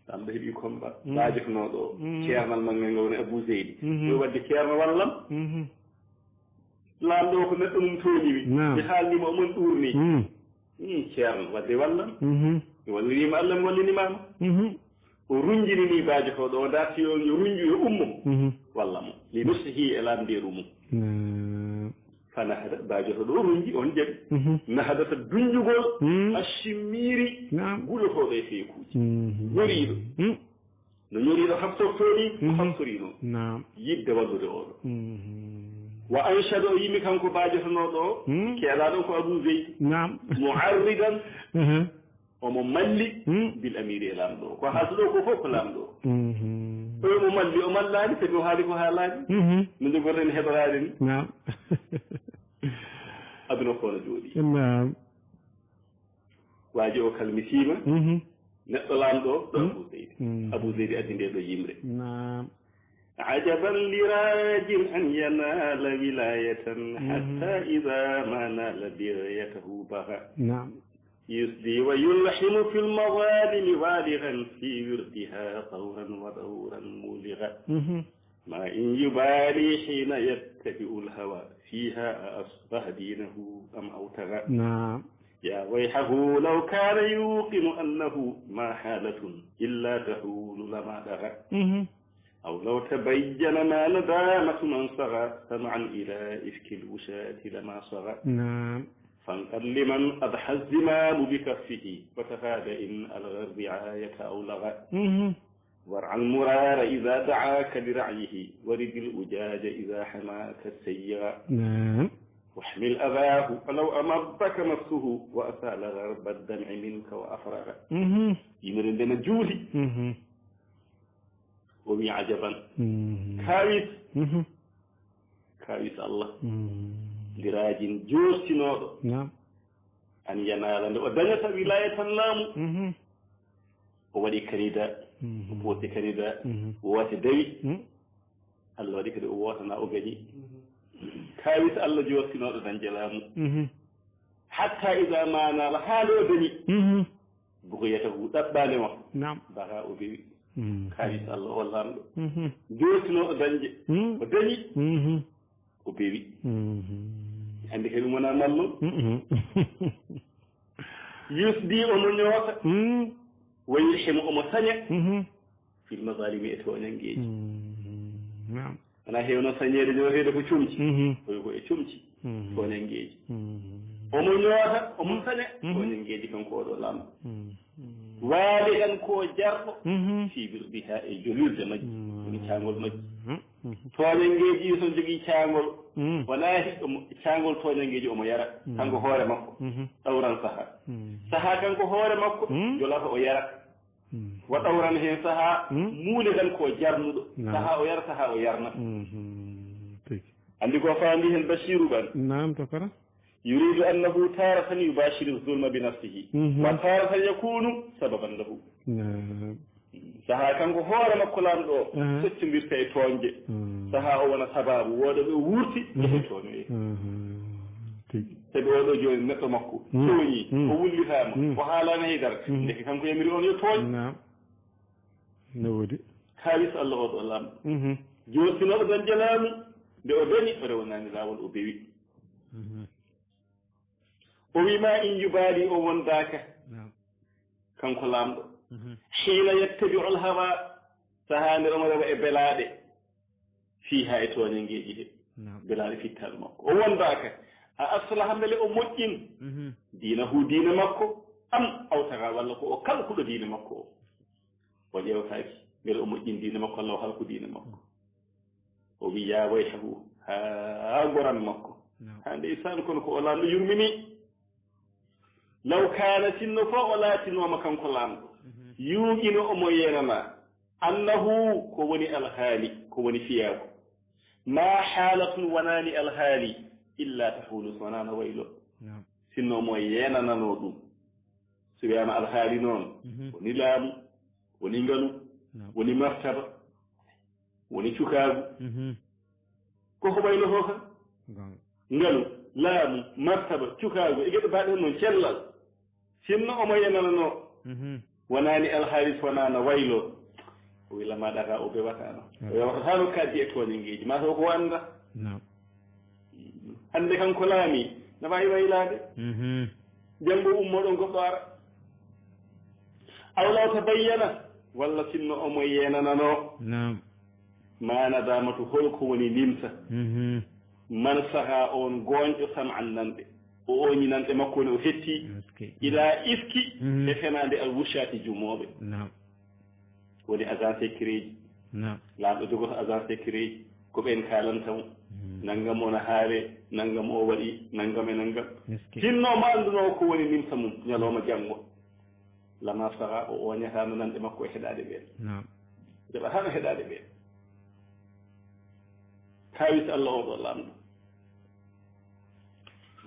Laamɗo heɓii komba. Mm. Baajotonooɗo o, mm, ceernal manngal ngal woni Abu Zeydi. Mhm. Ɗum waɗde ceerno wallam. Mhm. Laamɗo o ko neɗɗo mum tooñi mi. Naam. Mi haalni mo, omon ɗuurni. Mm. Mm, ceerno, waɗde wallam. Mhm. Mi walliriima Allah, mi wallinimaama. Mhm. O runjinini baajotooɗo o, darti yo, yo runju, yo ummo. Mhm. Walla mo. Li nushihi, e laamndeeru mum. Mm. Fanahada, baajotooɗo o runji, on jaɓi. Mhm. Nahadata, dunjugol, mm, ashimmiiri, naam, gulotooɗo e feekuuji. Mhm. Ñoriiɗo. Mm. No ñoriiɗo habsortoo ni, o, mhm, habsorii noon. Naam. Yiɗde wallude oɗo. Mhm. Wa anshada, o yimi kanko baajotonooɗo o, mm, keɗaaɗo ko Abu Zeydi. Naam. Mu'arridan. Mhm. Omo malli, hmm, bil amiiri, e laamɗo o. Ko haaltuɗo ko fof ko laamɗo o. Mhm. Omo malli, o mallaani, sabi o haali ko haalaani. Mhm. No njogoren heɓoraade ni. Naam. Aduna ko no jooɗi. Naam. Waaji o kalmisiima. Mhm. Neɗɗo laamɗo o, ɗo, hmm, Abu Zeydi. Hmm. Abu Zeydi addi nde ɗo yimre. Naam. عجبا لراج أن ينال ولاية، مم، حتى إذا ما نال بغيته بغى. نعم. يسدي ويلحم في المظالم بالغا، في وردها طورا ودورا مولغا. مم. ما إن يبالي حين يتبع الهوى، فيها أأصلح دينه أم أوتغى. نعم. يا ويحه لو كان يوقن أنه ما حالة إلا تحول لما دغى. مم. أو لو تبين ما ندامة من صغى، سمعا إلى إفك الوشاة لما صغى. نعم. فانقل لمن أضحى الزمام بكفه، وتفاد إن ألغى الرعاية أو لغى. مم. وارع المرار إذا دعاك لرعيه، ورد الأجاج إذا حماك السيغى. نعم. واحمل أذاه فلو أمضك مسه، وأسال غرب الدمع منك وأفرغ. مم. Yimre nde na juuli. مم. O wi ajaban. Mhm. Kaawis. Mhm. Kaawis Allah. Mhm. Liraajin joostinooɗo. Naam. An yanaala nde o dañata wilaayatan laamu. Mhm. O waɗi kanida. Mhm. O poosi kanida. Mhm. O woote dawi. Mhm. Allah waɗi kadi o wootana o gañi. Mhm. Kaawis Allah joostinooɗo dañde laamu. Mhm. Hatta ida ma naala, haa nde o dañi. Mhm. Bugiyatahu, ɗaɓɓaande makko. Naam. Baha, o bewi. Mm. Kaawis Allah o laamɗo. Mhm. Jootinooɗo dañde. Mm. O dañi. Mhm. O bewi. Mhm. Hannde kadi wona mallo. Mhm. Yusdi, omo ñoota. Mm. Wa yulhimu, omo saña. Mhm. Fil mazalimi, e tooñanngeeji. Mhm. Naam. Wona heewno sañeede, ñooteede ko comci. Mhm. Koyo ko e comci. Mhm. Tooñanngeeji. Mhm. Omo ñoota, omo saña. Mhm. Tooñanngeeji kanko oɗo laamɗo. Mhm. Waaligan ko jarɗo. Mhm. Fi wirdiha, e jolirde majji. Mhm. Woni caangol majji. Mhm. Tooñanngeeji so jogii caangol. Mhm. Wona hiɗɗo mo, caangol tooñanngeeji omo yara. Mhm. Kanko hoore makko. Mhm. Ɗawran saha. Mhm. Saha kanko hoore makko. Mhm. Jolata o yara. Mm. Wa ɗawran heen sahaa, mm, muule tan ko jarnuɗo. Naam. Sahaa o yara, sahaa o yarna. Mhm. Tigi. Anndi ko faandi heen Bashiru Ban. Naam, to kara. Yuridu annahu taratan yubashiru zulma bi nafsihi. Mhm. Wa taratan yakunu sababan lahu. Naam. Sahaa Kanko hoore makko laamɗo o, aha, soccondirta e tooñde. Mm. Sahaa o wona sabaabu wooɗooɓe o wuurti, mhm, e tooñoye. Mhm. Tigi. Sabi oo ɗoo jooni neɗɗo makko, mm, tooñii, mm, o wullitaama, mm, o haalaani hay dara. Mm. Ndeke kanko yamiri on yo tooñ. Naam. No woodi. Kaawis Allah oo ɗoo laamɗo. Mhm. Joostinooɗo dañde laamu, nde o dañi, o rewanaani laawol, o bewi. Mhm. O wii ma in yubaali, o wondaaka. Naam. Kanko laamɗo. Mhm. Hiina yattabi'ul hawa, sahaa nde omo rewa e belaaɗe, fiiha e tooñanngeeji he. Naam. Belaaɗe fittaandu makko. O wondaaka. A aslaha mbele o moƴƴin. Mhm. Diinahu diina makko, am aw taga walla ko o kalkuɗo diina makko o. O ƴeewtaaki mbele o moƴƴin diina makko walla o halku diina makko. O wii, "Yaa wayhahu, haa goram makko." Naam. Haa ndeysaan, kono ko o laamɗo yurmini. Law kaana, sinno fof o laatinooma kanko laamɗo, mhm, yuuƴino omo yeenana, annahu, ko woni alhaali, ko woni fiyaaku. Maa haalatun, wonaani alhaali, illa tahulu, so wonaa no waylo. Naam. Sinno omo yeenananoo ɗum. So wiyaama alhaali noon, mhm, woni laamu, woni ngalu, naam, woni martaba, woni cukaagu. Mhm. Ko ko waylo ko ka? Gonga. Ngalu, laamu, martaba, cukaagu, e geɗe baaɗe noon, cellal. Sinno omo yenananoo, mhm, wonaani alhaalis, wonaa no waylo. O wi lamaɗa ka o bewataano. Mhm. O yewtataano kaddi e tooñangeeji, maa taw ko annda. Naam. Hannde kanko laami, na waawi waylaade. Mhm. Janngo ummoɗon goɗɗo ara. Aw law tabayyana, walla sinno omo yenananoo. Naam. Ma nadamatu, hol ko woni nimsa? Mhm. Man saha, on gooñɗo, sam'an nanɗe. O ooñi nanɗe makko ne, o hetti. Eskey. Ila ifki, mhm, e fenaande al wushati jumooɓe. Naam. Woni agent secret ji. Naam. Laamɗo jogoto agent secret ji. Ko ɓeen kaalanta mo. Mhm. Nanngam o na haare, nanngam o waɗi, nanngam e nanngam. Eskey. Sinno mo anndunoo ko woni nimsa mum, ñalooma janngo. Lama saha, o ooñataano nanɗe makko e heɗaade ɓeen. Naam. Jaɓataano heɗaade ɓeen. Kaawis Allah oo ɗoo laamɗo.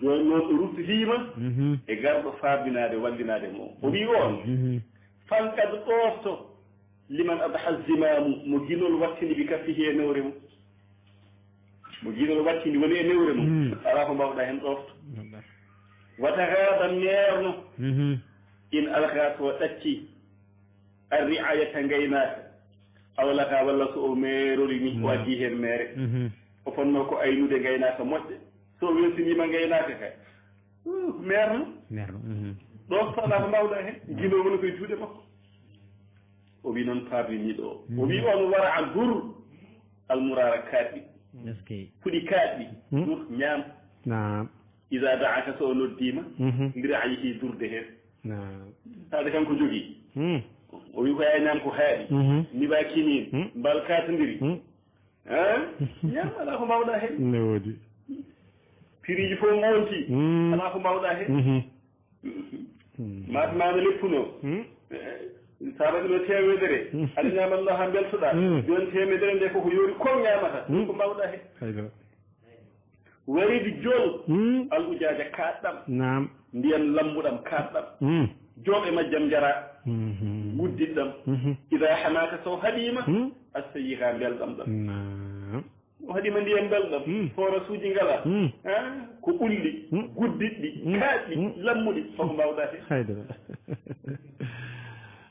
Jooni noon o ruttitiima, mhm, e garɗo faabinaade, wallinaade mo. O wii on, mhm, fanqad, ɗoofto, liman adha zimaamu, mo ginol wattini bi kaffihi e newre mum. Mo ginol wattini woni e newre mum. Mm. Alaa ko mbaawɗaa heen ɗoofto. Wallahi. Wata gaada meerno. Mhm. In alga so ɗacci. Ar ri'ayata ngaynaaka. Aw laga walla so o meerori ni, o, mm, addi heen meere. Mhm. O fotnoo ko aynude ngaynaaka moƴƴa. So o weltiniima ngaynaaka ka. Uh, meerno. Meerno. Mhm. Ɗoofto alaa ko mbaawɗaa heen. Ginol woni koye juuɗe makko. O wi noon paarliniiɗo o. O wi on wara a dur almuraara kaaɗɗi. Eskey. Puɗi kaaɗɗi. Hmm. Dur ñaam. Naam. Iza da'aka so o noddiima. Mhm. Li ra'yihi durde heen. Naam. Taade kanko jogii. Hmm. O wi ko yaa ñaam ko haaɗi. Mhm. Niba kinin. Hmm. Mbal kaatondiri. Hmm. Hein? Ñaam alaa ko mbaawɗaa heen. Ne woodi. Piriiji fof ngonti. Hmm. Alaa ko mbaawɗaa heen. Mhm. Hmm. Maate maama leppuno. Hmm. Eh, sara ɗum e temedere. Hmm. Aɗa ñamanno ha beltoɗa. Hmm. Joni temedere nde koko yori kon ñamata. Hmm. Ko mbawɗa he. Hayda. Waridi jol. Hmm. Al ujaaja kaɗɗam. Naam. Ndiyam lammuɗam kaɗɗam. Hmm. Jol e majjam jara. Hmm. Wuddiɗɗam. Hmm. Ida hamaka so haɗima. Hmm. Astayiha belɗam ɗam. Naam. O haɗima ndiyam belɗam, hmm, forasuuji ngala. Hmm. Ah, ko ɓulli, hmm, guddiɗɗi, hmm, kaaɗɗi, hmm, lammuɗi, foko mbawɗa he. Haydara.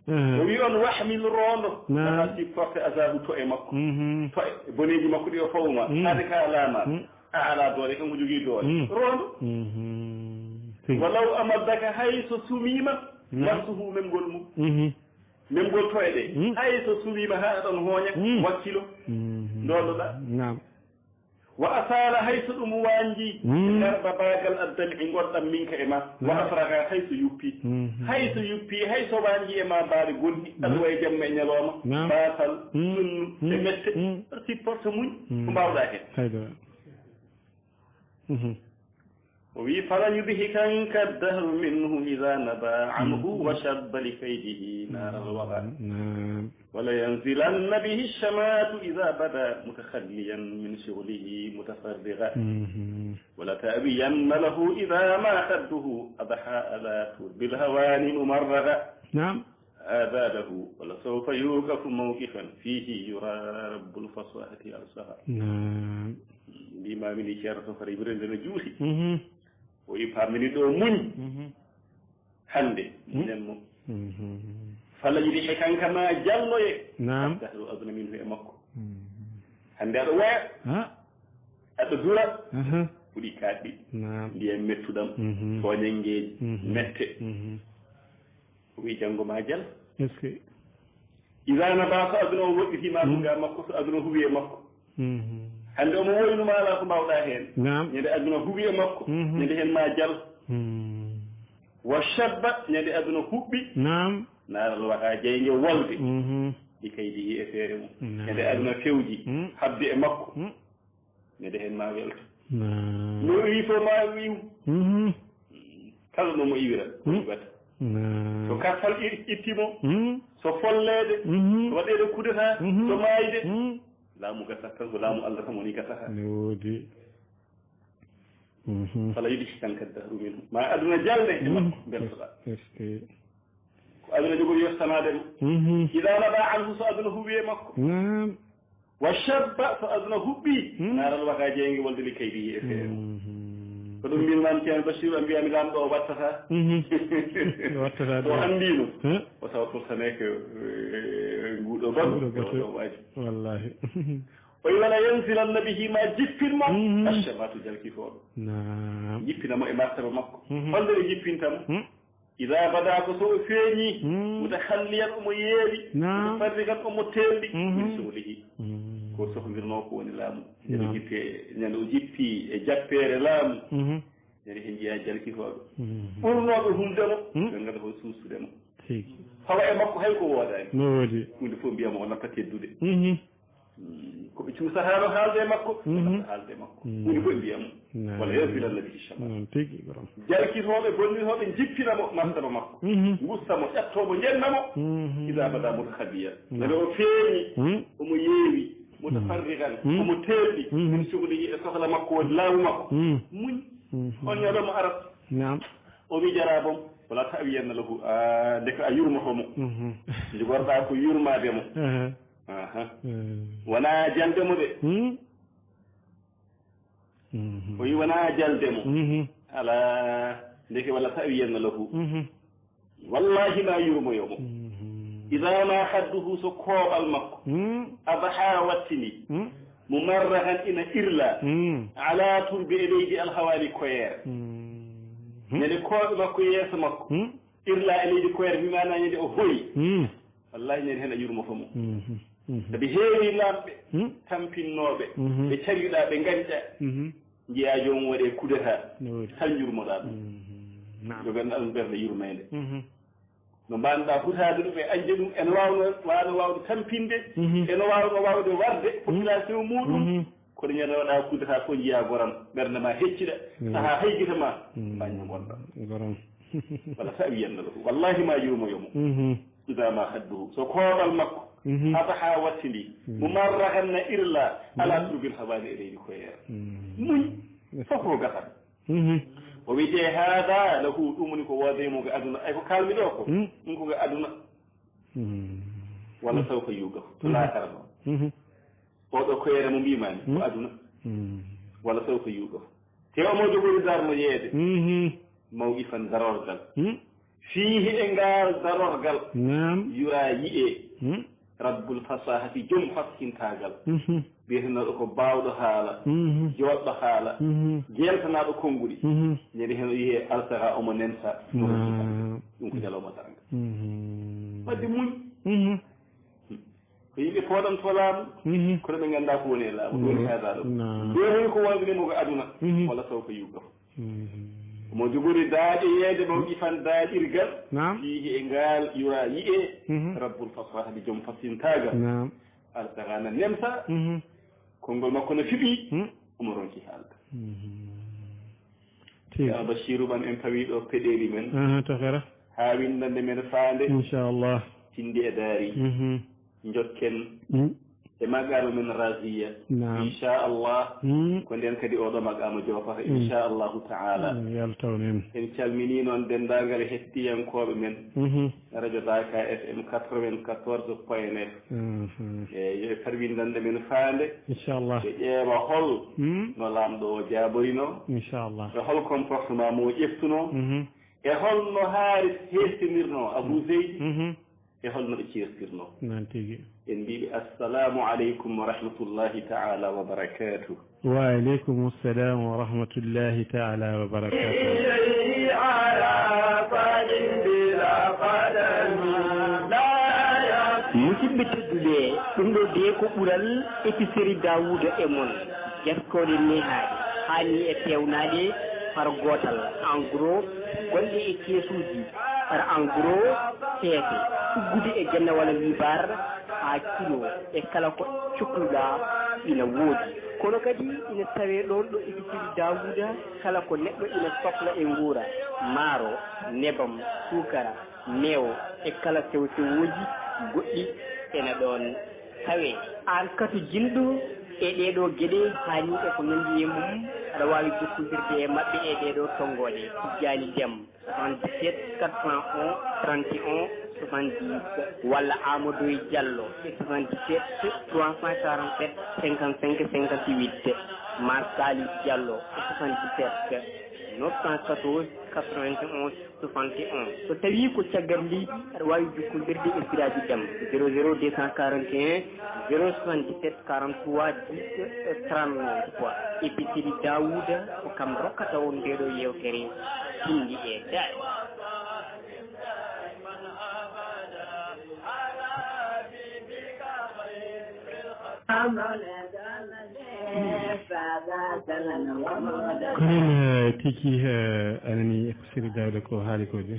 O wi on wahmil rondo, naam, haa supporte azabu to e makko. Mhm. To e boneeji makko ɗi o fawma, hmm, haade ka laama. Hmm. A ala doole, kanko jogii doole. Hmm. Rondo. Mhm. Tigi. Walaw amaddaka hay so sumiima, naam, nafsuhu memgol mum. Mhm. Memgol toye ɗe. Hmm. Hay so suwiima haa ɗon hooña, hmm, wakkilo. Hmm. Ndoondoɗaa. Naam. Wa asala hay so ɗum waanji, hmm, garba baagal addami e ngonɗam minka e ma. Wa, naam, afraga hay so yuppi. Hmm. Hay so yuppi, hay so waanji e ma mbaari gonɗi, hmm, aɗa wayi jamma e ñalooma. Naam. Baasal, hmm, sunnu, hmm, e mette, hmm, supporte muñ, hmm, ko mbaawɗaa heen. Haydara. Mhm. O wi, "Falan yudhikanka ad-dahru minhu idha naba anhu, mhm, wa shabba li kaydihi nar al-wagha. Naam. Wa la yanzilanna bihi ash-shamatu idha bada mutakhalliyan min shughlihi mutafarrigha. Mhm. Wa la ta'wiyanna lahu idha ma khadduhu adha ala turbil hawani mumarragha." Naam. هذا له ولسوف يوقف موقفا فيه يرى رب الفصاحة ألسها. نعم. Mbimami ni ceerno to fara ibrende no juuti. O wi pamini ɗo muñ hannde minen mo. Fala yiɗi e kanka ma jalnoye. نعم. Dahru aduna min e makko. Hannde aɗo woya, ها. aɗo dura, أها. fuɗi kaɗɗi, نعم. Ndiyan mettuɗam, tooñanngeeji, mette. O wi janngo ma jal. Est-ce que Iza na ba so aduna o woɗɗitima ɗum ga makko, so aduna huwi e makko. Hannde omo woynuma ala ko mbawɗa heen. نعم. Ñande aduna huwi e makko, ñande heen ma jal. Wa shabba, ñande aduna huɓɓi. نعم. Naaral waɗa jeynge wolde. Mhm. Ɗi kaydi e feere mum. Naam. Ñande aduna fewji, Mm. habdi e makko. Mm. Ñande heen ma welto. Naam. No iwi fof ma wiw. Mhm. Kala no mo iwira, ko Mm. iwata. Naam. So karfal ir-, itti mo, Mm. so folleede, Mhm. so waɗeede coup d'état, Mhm. so maayde, Mm. laamu gasat tan, ko laamu Allah kam woni gasata. Ne woodi. Mhm. Fala yudhika anka dahru minhu. Ma aduna jalne e Mhm. makko, mbeltoɗaa. Est-ce que Ko aduna jogori yoftanaade mo. Mhm. Iza naba anhu, so aduna huwi e makko. Naam. Wa shabba, so aduna huɓɓi. Hmm. Naaral waka jeynge wolde li kaydi e feere. Mhm. Ko ɗum mbin man Ceerno Bachir, a mbiya mi laamɗo o wattata. Mhm. Wattata So ɗum. anndino. Huh? O tawa furtaneke, eh, nguɗo baɗo. Nguɗo baɗo. O waji. Wallahi. O yi wala yanzilanna bihi, ma jippin mo. Mhm. Ashabatu jalkitooɗo. Naam. Jippina mo e martaba makko. Mhm. Holno ɓe jippinta mo? Hmm. Iza bada, ko so o feeñi. Hmm. Mutahalliyan, omo yeewi. Naam. Mutafarrigan, omo teelɗi. Mhm. Min suhlihi. Hmm. Ko sohmirnoo ko woni laamu. Ñande Naam. jippe, ñande o jippi e jappeere laamu. Mhm. Ñande heen njiya jalkitooɓe. Mhm. Ɓurnooɓe hulde mo. Hmm. Ɓe ngada ko suusude mo. Tigi. Fawa e makko hay ko woodaani. No woodi. Huunde fof mbiya mo o natta teddude. Mhm. Mm, ko ɓe cuusataano haalde e makko, Mhm. natta haalde e makko. Mm. Woni koye mbiya mo. Naam. Wala yanzilanna bihi shama. Noon tigi, borom. Jalkitooɓe, bonnitooɓe, njippina mo, martaba makko. Mhm. Ngusta mo, ƴatto mo, njenna mo. Mhm. Iza bada mutahalliyan. Naam. Nde o feeñi, Mhm. omo yeewi, mutafarrigan, Mhm. omo teelɗi, Mhm. min suhlihi, e sohla makko woni laamu makko. Mhm. Muñ. Mhm. On ñalawma arat. Naam. O wi jarabom, wala ta'wiyanna lahu, a, ndeke a yurmoto mo. Mhm. Njogorɗaa ko yurmaade mo. Aha. Aha. Mhm. Wona jalde mo de. Mhm. Mhm. O wi wona jalde mo. Mhm. Ala, ndeke wala ta'wiyanna lahu. Mhm. Wallahi ma yurmoyo mo. Mhm. Iza ma hadduhu, so kooɓal makko. Mhm. Adha, wattini. Mhm. Mumarrahan, ina irla. Mhm. Ala turbi, e leydi alhawani koyeere. Mhm. Ñande kooɓe makko yeeso makko. Mhm. Irla e leydi koyeere, mi maana ñande o hoyi. Mhm. Wallahi ñande heen a yurmoto mo. Mhm. Mhm. Sabi heewi laamɓe, Mhm. tampinnooɓe, Mhm. ɓe cariɗaa, ɓe ngañƴa. Mhm. Njiyaa joomum waɗe coup d'état. No woodi. Tan yurmoɗaa ɗum. Mhm. Naam. Joganɗaa ɗum ɓernde yurmeende. Mhm. No mbaawnoɗaa hutaade ɗum e añde ɗum, eno waawno, waawno waawde tampinde, Mhm. eno waawno waawde warde population muɗum. Mhm. Kono ñande waɗa coup d'état fof njiyaa goram, ɓernde ma hecciɗa, Mhm. sahaa hay gite ma, Mhm. mbañno ngonɗa. Goram. Wala ta'wiyanna lahu. Wallahi ma yurmoyo mo. Mhm. Iza ma hadduhu. So kooɓal makko. Mhm. Adha, wattini. Mhm. Mumarrahan, na irla. Ala turbil hawani, e leydi koyeere. Mhm. Muñ. Fof ko gasat. Mhm. O wiyete hada lahu, ɗum woni ko woodani mo ga aduna. Ay ko kalmi ɗo ko. Mhm. Ɗum ko ga aduna. Mhm. Wala sawfa yuqaf. To laakara noon. Mhm. Oɗo koyeere mo mbimami, ko aduna. Mhm. Wala sawfa yuqaf. Te omo jogori darno yeede. Mhm. Mawqifan, darorgal. Mhm. Fiihi, e ngal darorgal. Naam. Yura, yiye. Mhm. Rabbul fasahati, joom faskintagal. Mhm. Biyetenooɗo ko baawɗo haala, mhm, jooɗɗo haala, mhm, jeeltanaaɗo konnguɗi. Mhm. Ñande heen o yiyee alsara omo nenta. Naam. Ɗum ko ñalawma darnga. Mhm. Wadde muñ. Mhm. Ko yimɓe pooɗanto laamu, mhm, kono ɓe nganndaa ko woni e laamu. Ɗum woni, naam, haadaaɗo. Naam. Nde woni ko wawde mo ko aduna, mhm, walla taw ko yuggam. Mhm. Mo jogori daaƴe yeede mo ifan daaƴirgal. Naam. Fiihi, e ngaal yura yi'e, mhm, rabbul fasahati, joom fasintaagal. Naam. Alqur'aana nemsa, mhm, konngol makko no fiɓi, mhm, omo ronki haalde. Mhm. Tigi. Ceerno Bachiru, ɓam en pawi ɗo peɗeeli men. Aha, tafera. Haa winndannde men faande. Inchallah. Tindi e daari. Mhm. Njokken. Mm. e maqaama men Raziya. Naam. Inchallah. Hmm. Ko nden kadi oɗo maqaama joofata, Hmm. inchallahu taala. Hmm, yaltaw men. En calminii noon denndaangal hettiyankooɓe men Mhm. Radio Daka F M quatre-vingt-quatorze point neuf. Mhm. E yo e parwindande men faande. Inchallah. Ɓe ƴeewa hol Hmm. no laamɗo o jaaborinoo. Inchallah. E hol comportement mo o ƴeftunoo. Mhm. E hol no Haaris heestinirnoo Abou Seydi. Mhm. E hol no ɓe ceertirnoo. Noon tigi. En mbiiɓe assalamu aleykum wa rahmatullahi taala wa barakatuh. Wa aleykum salam wa rahmatullahi taala wa barakatuh. Musidɓe tedduɓe, ɗum ɗo de ko ɓural épicerie Daouda e mon. Jaskooɗe nehaaɗe, haa ni e peewnaaɗe par gootal, en gros, gonɗe e keesuuji par en gros, peese, tuggude e genne walla liibar haa kilo e kala ko cokluɗaa ina woodi. Kono kadi ina tawee ɗoon ɗo épicerie Daouda kala ko neɗɗo ina sokla e nguura, maaro, nebam, suukara, meew e kala sewo-sewooji goɗɗi ena ɗoon tawee. Aan katojinɗo e ɗee ɗoo geɗe haa ni e ko nanndi e mum, aɗa waawi jokkondirde e maɓɓe e ɗee ɗoo tonngooɗe: Tijjaani Dem, soixante-dix-sept quatre cent onze trente et un soixante-dix, walla Amadou Diallo e soixante-dix-sept trois cent quarante-sept cinquante-cinq cinquante-huit, maa Salif Diallo e soixante-dix-sept neuf cent quatorze quatre-vingt-onze soixante et un. So tawii ko caggal leydi, aɗa waawi jokkondirde e Siraaji Dem, zéro zéro deux cent quarante et un zéro soixante-dix-sept quarante-trois dix trente-neuf. Épicerie Daouda, ko kam rokkata on ndeeɗo yeewtere Pinndi e Daɗi. Kono, eh, tigi, eh, anani épicerie Daouda ko haali ko de.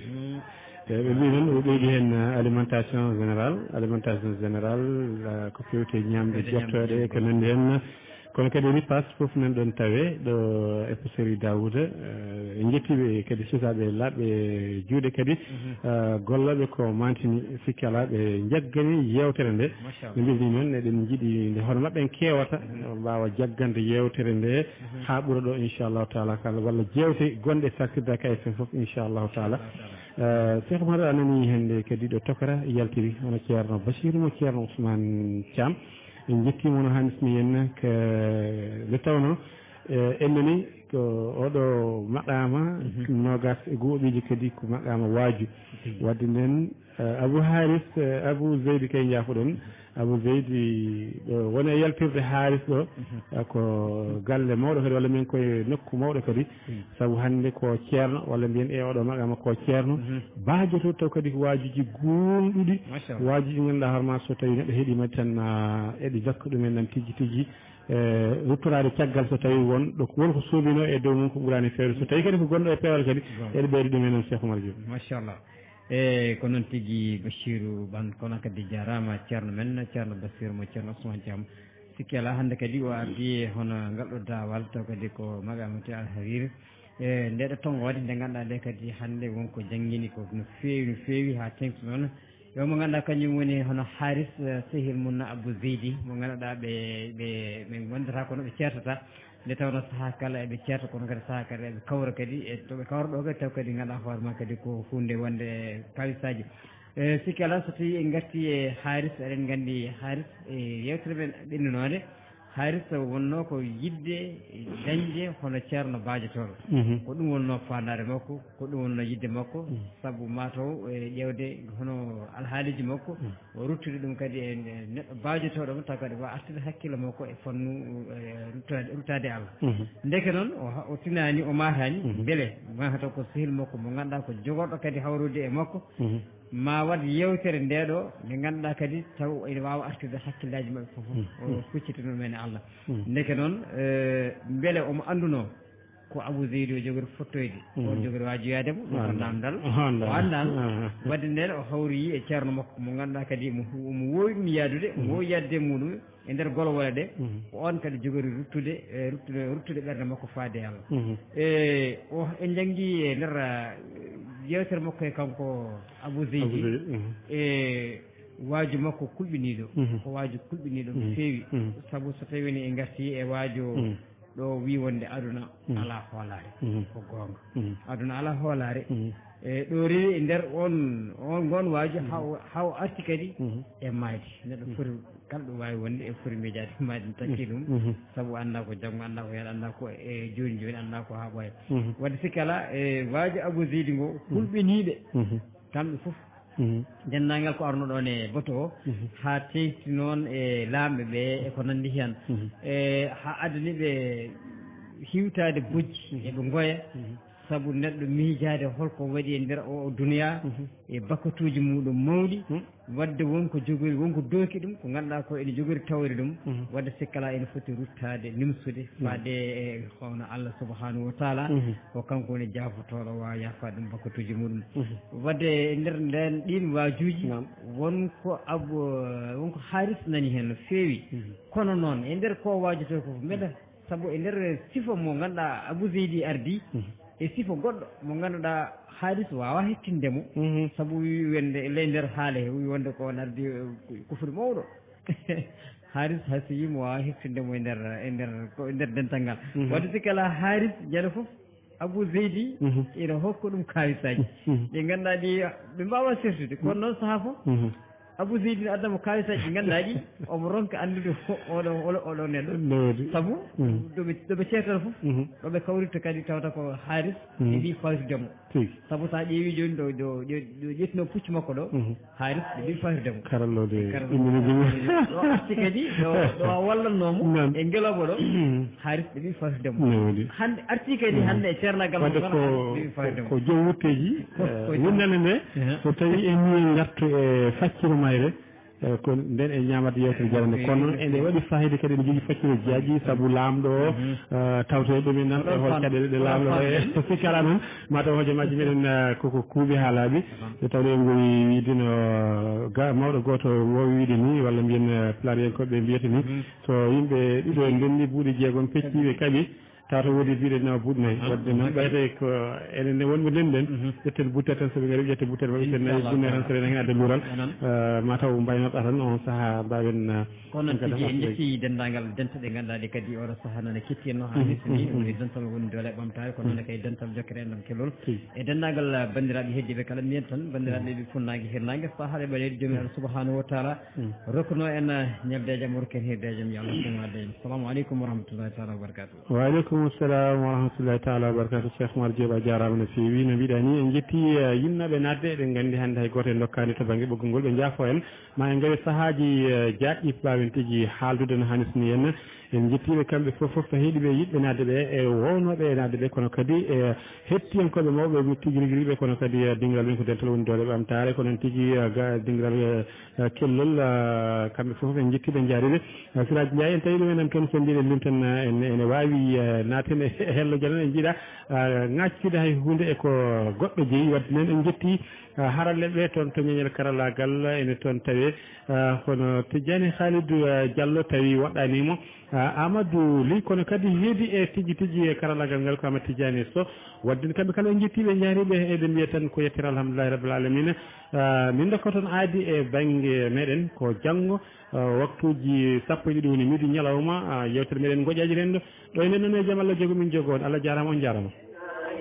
Eh, ɓe mbi noon, ɓe ɓeydi heen, eh, alimentation générale, alimentation générale, eh, ko fewte ñaamde Fewte ñaamde jettooɗe, ko nanndi heen. Kono kadi ripaas fof nan ɗoon tawe ɗo épicerie Daouda. Eh, en njettii ɓe kadi sukaaɓe laaɓɓe juuɗe kadi, Mhm. eh, gollooɓe ko mantini, sikke alaa ɓe njaggani yeewtere nde. Machallah. Ɓe mbiɗi noon eɗen njiɗi nde hono maɓɓe en keewata, Mhm. mbaawa jaggande yeewtere nde Mhm. haa ɓura ɗo, inchallahu taala, kala walla jeewte gonɗe e sartirde ka F M fof, inchallahu taala. Inchallahu taala. Eh, Cheikh Oumar, a nanii hannde kadi ɗo tokara yaltiri, hono Ceerno Bachir mo Ceerno Ousmane Thiam. En njettiima no haanismi en, ko nde tawnoo, eh, en nanii ko oɗo maqaama Mhm. noogaas e goo ɓiiji kadi ko maqaama waaju. Tigi. Wadde nden, eh, Abou Haris, eh, Abou Zeydi kay njaafoɗon. Abou Zeydi ɗo woni e yaltirde Haris ɗo, Mhm. eh, ko galle mawɗo kadi, walla mbiyen koye nokku mawɗo kadi. Mhm. Sabu hannde ko ceerno, walla mbiyen e oɗo maqaama ko ceerno. Mhm. Baajoto taw kadi ko waajuuji guumɗuɗi. Machallah. Waajuuji ngannduɗaa hoore maa so tawii neɗɗo heɗiima tan, ah, eɗo jokka ɗumen nan tigi tigi. Eh, ruttoraade caggal so tawii won ɗo, won ko soobinoo e dow mum ko ɓuraani feewde. So tawii kadi ko gonɗo e peewal kadi, Bon. eɗo ɓeydi ɗum e noon Cheikh Oumar Diop. Machallah. E ko noon tigi Bachirou Ban, kono kadi jaaraama ceerno men, ceerno Bachirou mo ceerno Ousmane Thiam. Sikki alaa hannde kadi o ardi e hono ngal ɗo daawal, taw kadi ko maqaamati Al Harir. E nde ɗo tonngoode nde ngannduɗaa nde kadi hannde won ko janngini ko no feewi, no feewi haa teeŋti noon. Yo mo ngannduɗaa kañum woni hono Haris, eh, sehil mum Abou Zeydi, mo ngannduɗaa ɓe, ɓe, ɓe ngondataa kono ɓe ceertata. Nde tawnoo sahaa kala eɓe ceerta, kono kadi sahaa kala eɓe kawra kadi, e to ɓe kawra ɗo kadi, taw kadi ngannduɗaa hoore maa kadi ko huunde wonde kalisaaji. E sikki alaa so tawii en ngartii e Haris, eɗen nganndi Haris, e yeewtere men ɓennunoonde, Haris wonnoo ko yiɗde dañde hono ceerno baajotooɗo. Mhm. Ko ɗum wonnoo faandaare makko, ko ɗum wonnoo yiɗde makko, Mhm. sabu maa taw, e, ƴeewde hono alhaaliiji makko, Mhm. o ruttude ɗum kadi e, e neɗɗo baajotooɗo mo, taw kadi waawa artude hakkille makko e fannu, e, ruttaade, ruttaade Allah. Mhm. Ndeke noon, o ha-, o tinaani, o maataani, Mhm. mbele maa taw ko sehil makko mo ngannduɗaa ko jogorɗo kadi hawrude e makko, Mhm. ma waɗ yeewtere nde ɗo, nde ngannduɗaa kadi taw ene waawa artude hakkillaaji maɓɓe fof, Mm. o huccita ɗum en e Allah. Mm. Ndeke noon, eh, mbele omo anndunoo ko Abou Zeydi o jogori fottoyde, o Mhm. jogori waajuyaade mo, ɗum ko Wallahi. naamndal. Wallahi. O anndaano. Aha. Wadde ndeen o hawri e ceerno makko mo ngannduɗaa kadi omo hu-, omo woowi ɗum yahdude, omo Mhm. woowi yahdude e muɗum e nder golwole ɗe. Mhm. Ko oon kadi jogori ruttude, eh, ruttude, ruttude ɓernde makko faade e Allah. Mhm. E o, en njanngi e nder, eh, yeewtere makko e kanko Abou Zeydi. Abou Zeydi, mhm. E Waaju makko kulɓiniiɗo, mhm, ko waaju kulɓiniiɗo no, mhm, feewi. Mhm. Sabu so tawii woni en ngartii e waaju, mhm, ɗo wii wonde aduna, mhm, alaa hoolaare. Mhm. Ko goonga. Mhm. Aduna alaa hoolaare. Mhm. E ɗo rewi e nder on, on ngoon waaju, mhm, haa o, haa o arti kadi, mhm, e maayde. Neɗɗo, mhm, foti, kala ɗo waawi wonde e foti miijaade maayde, ne takki, mhm, ɗum. Mhm. Sabu anndaa ko janngo, anndaa ko yalaa, anndaa ko e jooni jooni, anndaa ko haa ɓooya. Mhm. Wadde sikki alaa, e waaju Abuu Zeydi ngo, mhm, hulɓiniiɓe, mhm, kamɓe fof. Mhm. Denndaangal ko arno ɗoon e bato o, mhm, haa teeŋti noon e laamɓe ɓe e ko nanndi heen. Mhm. E haa addani ɓe hiwtaade bojji, mhm, eɓe ngoya, mhm, sabu neɗɗo miijaade hol ko waɗi e nder o, o duniyaa, mhm, e bakatuuji muɗum mawɗi, mhm, wadde won ko jogori, won ko dooki ɗum, ko ngannduɗaa ko ene jogori tawde ɗum, mhm, wadde sikki alaa ene foti ruttaade, nimsude, mhm, faade e hono Allah subhanahu wa taala, mhm, ko kanko woni jaafotooɗo, waawa yaafaade ɗum bakatuuji muɗum. Mhm. Wadde e nder ndeen, ɗiin waajuuji, naam, won ko Abu, won ko Haaris nani heen no feewi. Mhm. Kono noon, e nder ko waajotoo ko, mbeɗa, sabu e nder sifa mo ngannduɗaa Abuu Zeydi ardii, mhm, e sifa goɗɗo mo ngannduɗaa Haaris waawaa hettinde mo, mhm, sabu wii wonde e ley nder haala he, wii wonde ko on ardii, eh, kufri mawɗo. Haaris hay so yii mo waawaa hettinde mo e nder, e nder, ko e nder dental ngal. Mhm. Wadde sikki alaa Haaris ñande fof Abuu Zeydi, mhm, ina hokka ɗum kaawisaaji, mhm, ɗi ngannduɗaa ɗi ɓe mbaawaa sertude. Kono noon sahaa fof, mhm, Abuu Zeydi ne adda mo kaawisaaji ɗi ngannduɗaa ɗi, omo ronka anndude o-, oɗo, oɗo, oɗo neɗɗo. No waɗi. Sabu, mhm, ɗo ɓe, ɗo ɓe ceertata fof, mhm, ɗo ɓe kawrirta kadi tawata ko Haaris, mhm, ɓe mbii fawtude mo. Tigi. Sabu so a ƴeewii jooni ɗo, ɗo, ɗo, ɗo ƴettino puccu makko ɗo, mhm, Haaris ɓe mbii fawtude mo. Karallo de, karallo immini de. Ɗo arti kadi, ɗo, ɗo a wallatnoo mo, naam, e ngelooba ɗo, mhm, Haaris ɓe mbii fawtude mo. No waɗi. Hannde arti kadi, mhm, hannde e ceernagal mo wadde kala ko, Haaris ɓe mbii fawtude mo. Ko joom wutteeji, ko, eh, ko joom windande nde, ehe, so tawii en nii ngartu e facciro mayre, eh, ko nden en ñaamat yewtere jarande. Kono noon ene waɗi fayida kadi, ene jogii facciro jaaji, sabu laamɗo o, mhm, eh, tawtoye ɗum en nan e hol caɗeele ɗe laamɗo o e sikki alaa noon, mataw hojomaaji meɗen, eh, koko kuuɓi haa laaɓi. Nde tawde en ngoni wiide no ga-, mawɗo gooto woowi wiide ni, walla mbiyen, eh, pulaariyankooɓe mbiyata ni, mhm, so yimɓe ɗiɗo ndenndi buuɗi jeegom pecciiɓe kaɓi, tawata woodi biɗen nawa buuɗi nayi. Ah, wadde noon, ok, ɓayde ko enen ne wonɓe nden ɗen, mhm, ƴetten butte tan, so ɓe ngari ƴette butte maɓɓe, ƴetten nayi, inchallah, buuɗi nayi tan, taala, so enen heen adde luural. Anan. Eh, mataw mbaynoɗa tan on sahaa mbaawen, eh, kono noon tigi en njetti denndaangal dental ɗe ngannduɗaa ɗe kadi oɗo sahaa nana ketti en no haa, mhm, hisni, mhm, woni dental woni doole ɓamtaare, kono noon, mhm, kay dental jokkere enɗam kelol. Tigi. E denndaangal, eh, banndiraaɓe heddiiɓe kala, mbiyen tan banndiraaɓe, mhm, ɓe funnaange hirnaange, sahaa ɗe ɓaleeɗe, Joomi, mhm, Allah subhanahu wa taala, mm, rokkuno en, eh, ñaldeejam, rokku en hirdeejam, yo Allah rokku en ñaldeejam. Assalamu aleykum wa rahmatullahi taala wa barakatuh. Wa aleykum salam wa rahmatullahi taala wa barakatuh. Cheikh Oumar Diop, a jaaraama no feewi. No mbiɗa ni, en njetti, eh, yinnaɓe naatde, eɗen nganndi hannde hay gooto en ndokkaani to bannge ɓoggol ngol, ɓe njaafo en. Ma en ngawe sahaaji, eh, jaaɗɗi, mbaawen tigi haaldude no hanisni en. En njettiiɓe kamɓe fof, fof to heɗiiɓe yiɗɓe naatde ɓe, e wownooɓe e naatde ɓe, kono kadi e hettiyankooɓe mawɓe tigi rigi rigi ɓe, kono kadi, eh, dingiral men ko dental woni doole ɓamtaare, ko noon tigi, eh, ga-, dingiral, eh, eh, kellol, eh, kamɓe fof en njettii ɓe, njaariiɓe. Eh, Siraaji Njaay, en tawi ɗum enen toon, so mbiɗen limtan, eh, en, ene waawi, eh, naaten e hello jalan, en njiɗa, eh, ŋaccitde hay huunde e ko goɗɗo jeyi. Wadde noon en njettii, eh, haralleeɓe toon to ñeñal karallaagal, ene toon tawi, eh, hono Tijjaani Haalidu, eh, Jallo, tawi woɗɗaani mo. Ah, Amadou Ly, kono kadi heedi e tigi tigi e karallaagal ngal ko Amadou Tidiane Sow. Wadde kamɓe kala en njettii ɓe, njaariiɓe, eɗen mbiya tan ko yettere alhamdulillahi rabbil alamina. Ah, min ndokka toon aadi e bannge meɗen ko janngo, ah, waktuuji sappo e ɗiɗi woni midi ñalawma, ah, yewtere meɗen Ngoƴaaji Renndo. Ɗo e nden noon e jam Allah jogo min jogo on. Allah jaaraama, on jaaraama.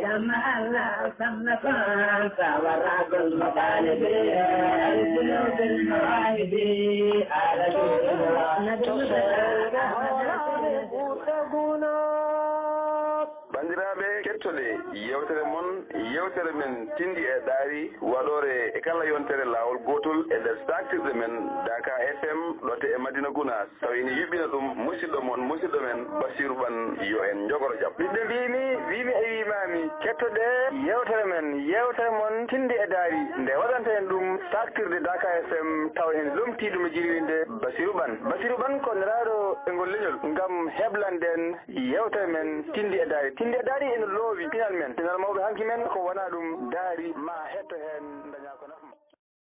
Jam Allah samna ko an, sa waragol mo ɓaale ɓe, ay junuuɓe no waawi de, ala junuuɓe no waawi de. Banndiraaɓe, kettoɗe yewtere mon, yewtere men Tinndi e Ɗaari, waɗoore e kala yontere laawol gootol e nder saaktirde men Daka F M, ɗo to e Madina Gunaas. Tawi ene yuɓɓina ɗum musidɗo mon, musidɗo men Basiiru Ɓan, yo en njogoro jam. Ɓiɓɓe mbiimi, wiimi e wiimaami, kettoɗee yewtere men, yewtere mon Tinndi e Daari, nde waɗanta en ɗum saaktirde Daka F M, tawa en lomtii ɗum e jirwinde Basiiru Ɓan. Basiiru Ɓan ko nelaaɗo e ngol leñol ngam heblande en yewtere men Tinndi e Daari. Tinndi e Daari ene loowi pinal men, pinal mawɓe hanki men, ko wonaa ɗum daari, maa hetto heen, ndañaa ko nafa ma.